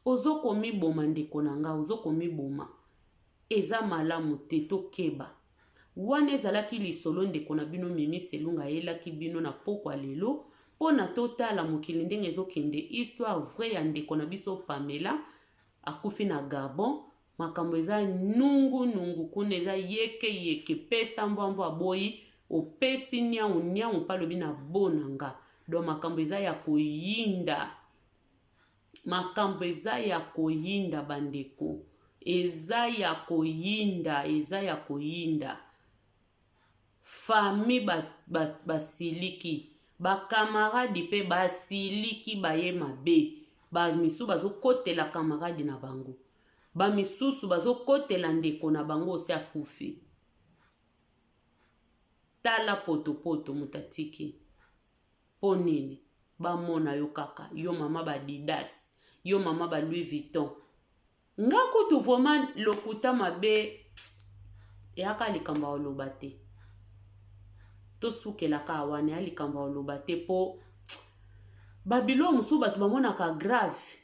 S1: ozokomiboma ndeko na nga, ozokomiboma, eza malamu te. Tokeba. Wana ezalaki lisolo ndeko na bino Mimi Selunga ayelaki bino na pokwa lelo, mpo na totala mokili ndenge ezokende. Histoire vraie ya ndeko na biso Pamela, akufi na Gabon. Makambo eza nungunungu kuna, eza yeke yeke. Pesa mbwambwa aboyi, opesi niau niau mpe alobi na bo na nga. Donc makambo eza ya koyinda, makambo eza ya koyinda bandeko, eza ya koyinda, eza ya koyinda. Famille basiliki, ba bacamarade mpe basiliki, baye mabe. Bamisusu bazokotela camarade na bango, bamisusu bazokotela ndeko na bango osi akufi. Tala potopoto moto atiki mpo nini? Bamona yo kaka yo mama ba Adidas, yo mama ba Louis Vuitton. Nga kutu vraiment lokuta mabe eyaka, likambo ya koloba te. Tosukelaka wana, ya likambo ya koloba te, mpo babiloko mosusu bato bamonaka grave,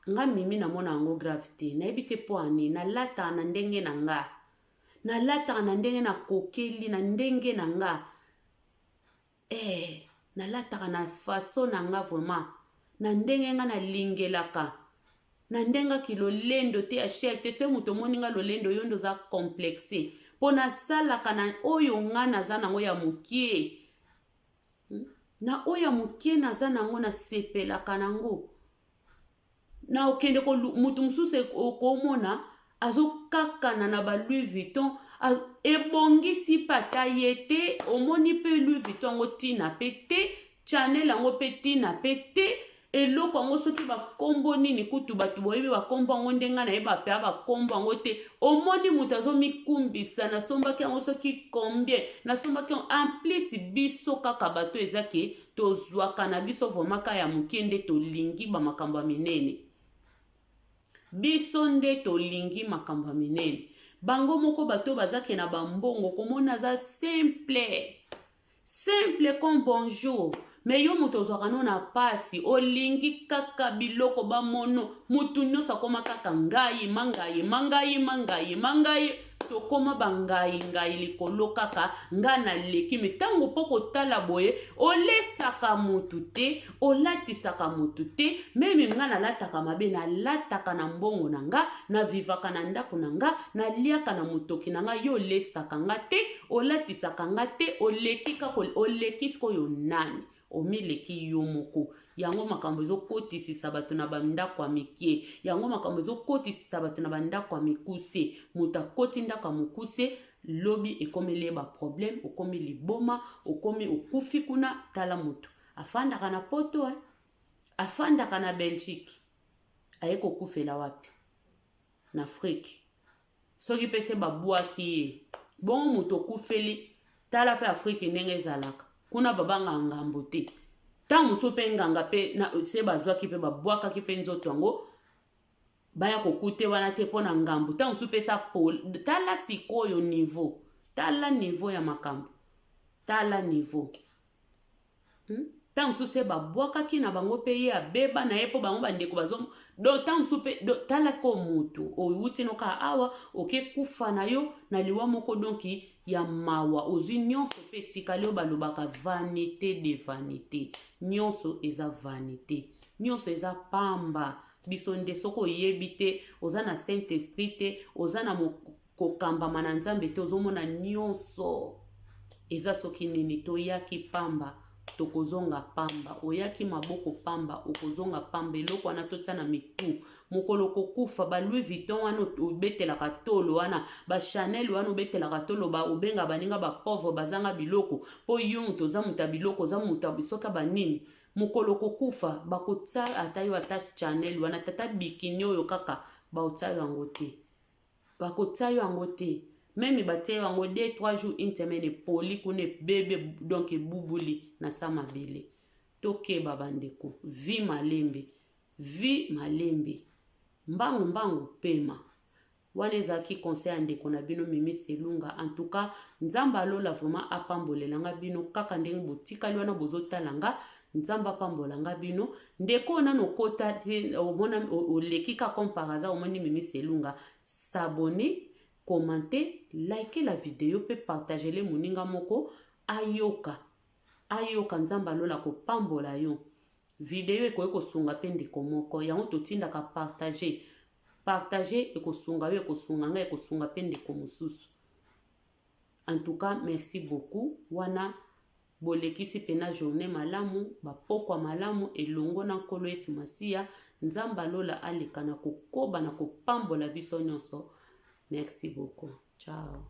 S1: nga Mimi namona yango grave te. Nayebi te mpo ani nalataka na ndenge na nga, nalataka na ndenge nakokeli, na ndenge na nga, nalataka na façon na nga, vraiment na ndenge nga nalingelaka, na ndenge aki lolendo te ya cher te. Soki moto omoni nga lolendo, yo nde oza complexe, mpo nasalaka na oyo nga naza nango ya mokie, Na oyo ya mokie naza nango, nasepelaka nango. Na okende moto mosusu okomona azokakana na ba Louis Vuitton, ebongisi mpe ata ye te. Omoni mpe Louis Vuitton yango ntina mpe te, Chanel yango mpe ntina mpe te. Eloko yango soki bakombo nini kutu, bato boyebi bakombo yango, ndenge nayeba mpe bakombo yango te. Omoni moto azomikumbisa, nasombaki yango soki combien, nasombaki yango. En plus biso kaka bato eza ke tozwaka na biso vraiment ka ya mokie nde tolingi bamakambo ya minene. Biso nde tolingi makambo ya minene. Bango moko bato bazake na bambongo, komona aza simple simple comme bonjour. Mais yo moto ozwaka no na pasi, olingi kaka biloko bamono. Motu nyonso akoma kaka ngai mangai mangai mangai mangai. Tokoma bangai ngai likolo kaka nga naleki me ntango mpo kotala boye olesaka motu te, olatisaka motu te. Meme nga nalataka mabe, nalataka na mbongo na nga, navivaka na ndako na nga, naliaka na motoki na nga. Yo olesaka nga te, olatisaka nga te, oleki kaka, oleki sikoyo nani? Omileki yo moko. Yango makambo ezokotisisa bato na bandako ya mike, yango makambo ezokotisisa bato na bandako ya mikuse. Moto akoti ndako ya mokuse, lobi ekomeli ye baproblème, okomi liboma, okomi okufi kuna. Tala moto afandaka na Poto, eh? Afandaka na Belgique, aye kokufela wapi? Na Afrique. Soki mpe se babwaki ye bongo, moto okufeli. Tala mpe Afrique ndenge ezalaka kuna, babangaka ngambo te. Ntango mosusu mpe nganga mpe se bazwaki mpe babwakaki mpe nzoto yango, baya kokute wana te mpo na ngambo. Ntango mosusu mpe esa pole. Tala sikoyo niveau, tala niveau ya makambo, tala niveau. Ntango mosusu se babwakaki na bango mpe ye abeba na ye mpo bango bandeko bazo. Donc ntango mosusu mpe, tala sikoyo, motu owuti no kaka awa, oke kufa na yo na liwa moko donc ya mawa. Ozwi nyonso mpe etikali oyo balobaka vanité de vanité. Nyonso eza vanité, nyonso eza pamba. Biso nde soki oyebi te, oza na Saint Esprit te, oza na kokambama na Nzambe te, ozomona nyonso eza soki nini. Toyaki pamba, tokozonga pamba. Oyaki maboko pamba, okozonga pamba. Eloko wana totia na mitu, mokolo kokufa, ba Louis Vuitton wana obetelaka tolo wana, ba Chanel wana obetelaka tolo, obenga baninga bapauvre, bazanga biloko, mpo yo moto oza moto ya biloko, oza moto soki banini. Mokolo kokufa, bakotia ata yo ata Chanel wana, tata bikini oyo kaka, baotia yo yango te, bakotia yo yango te. Même batia yo yango 2, 3 jours, une semaine, epoli kuna, ebebe, donc ebubuli na sa mabele. Tokeba bandeko, vie malembe, vie malembe, mbangu mbangu pema. Wana ezalaki conseil ya ndeko na bino Mimi Selunga. En tout cas, Nzambe alola vraiment apambolelanga bino kaka ndenge botikali wana bozotala nga. Nzambe apambolanga bino. Ndeko oyo nano okota te, omona oleki ka comme par hasard, omoni Mimi Selunga, s'abonner, commenter, like la vidéo mpe partager le moninga moko ayoka, ayoka. Nzambe alola kopambola yo. Video ekoki kosunga mpe ndeko moko, yango totindaka partage. Partage ekosunga yo, ekosunga ngai, ekosunga mpe ndeko mosusu. En tout cas, merci beaucoup. Wana bolekisi mpena journée malamu, bapokwa malamu elongo na Nkolo Yesu Masiya. Nzambe alola aleka na kokoba na kopambola biso nyonso. Merci beaucoup, ciao.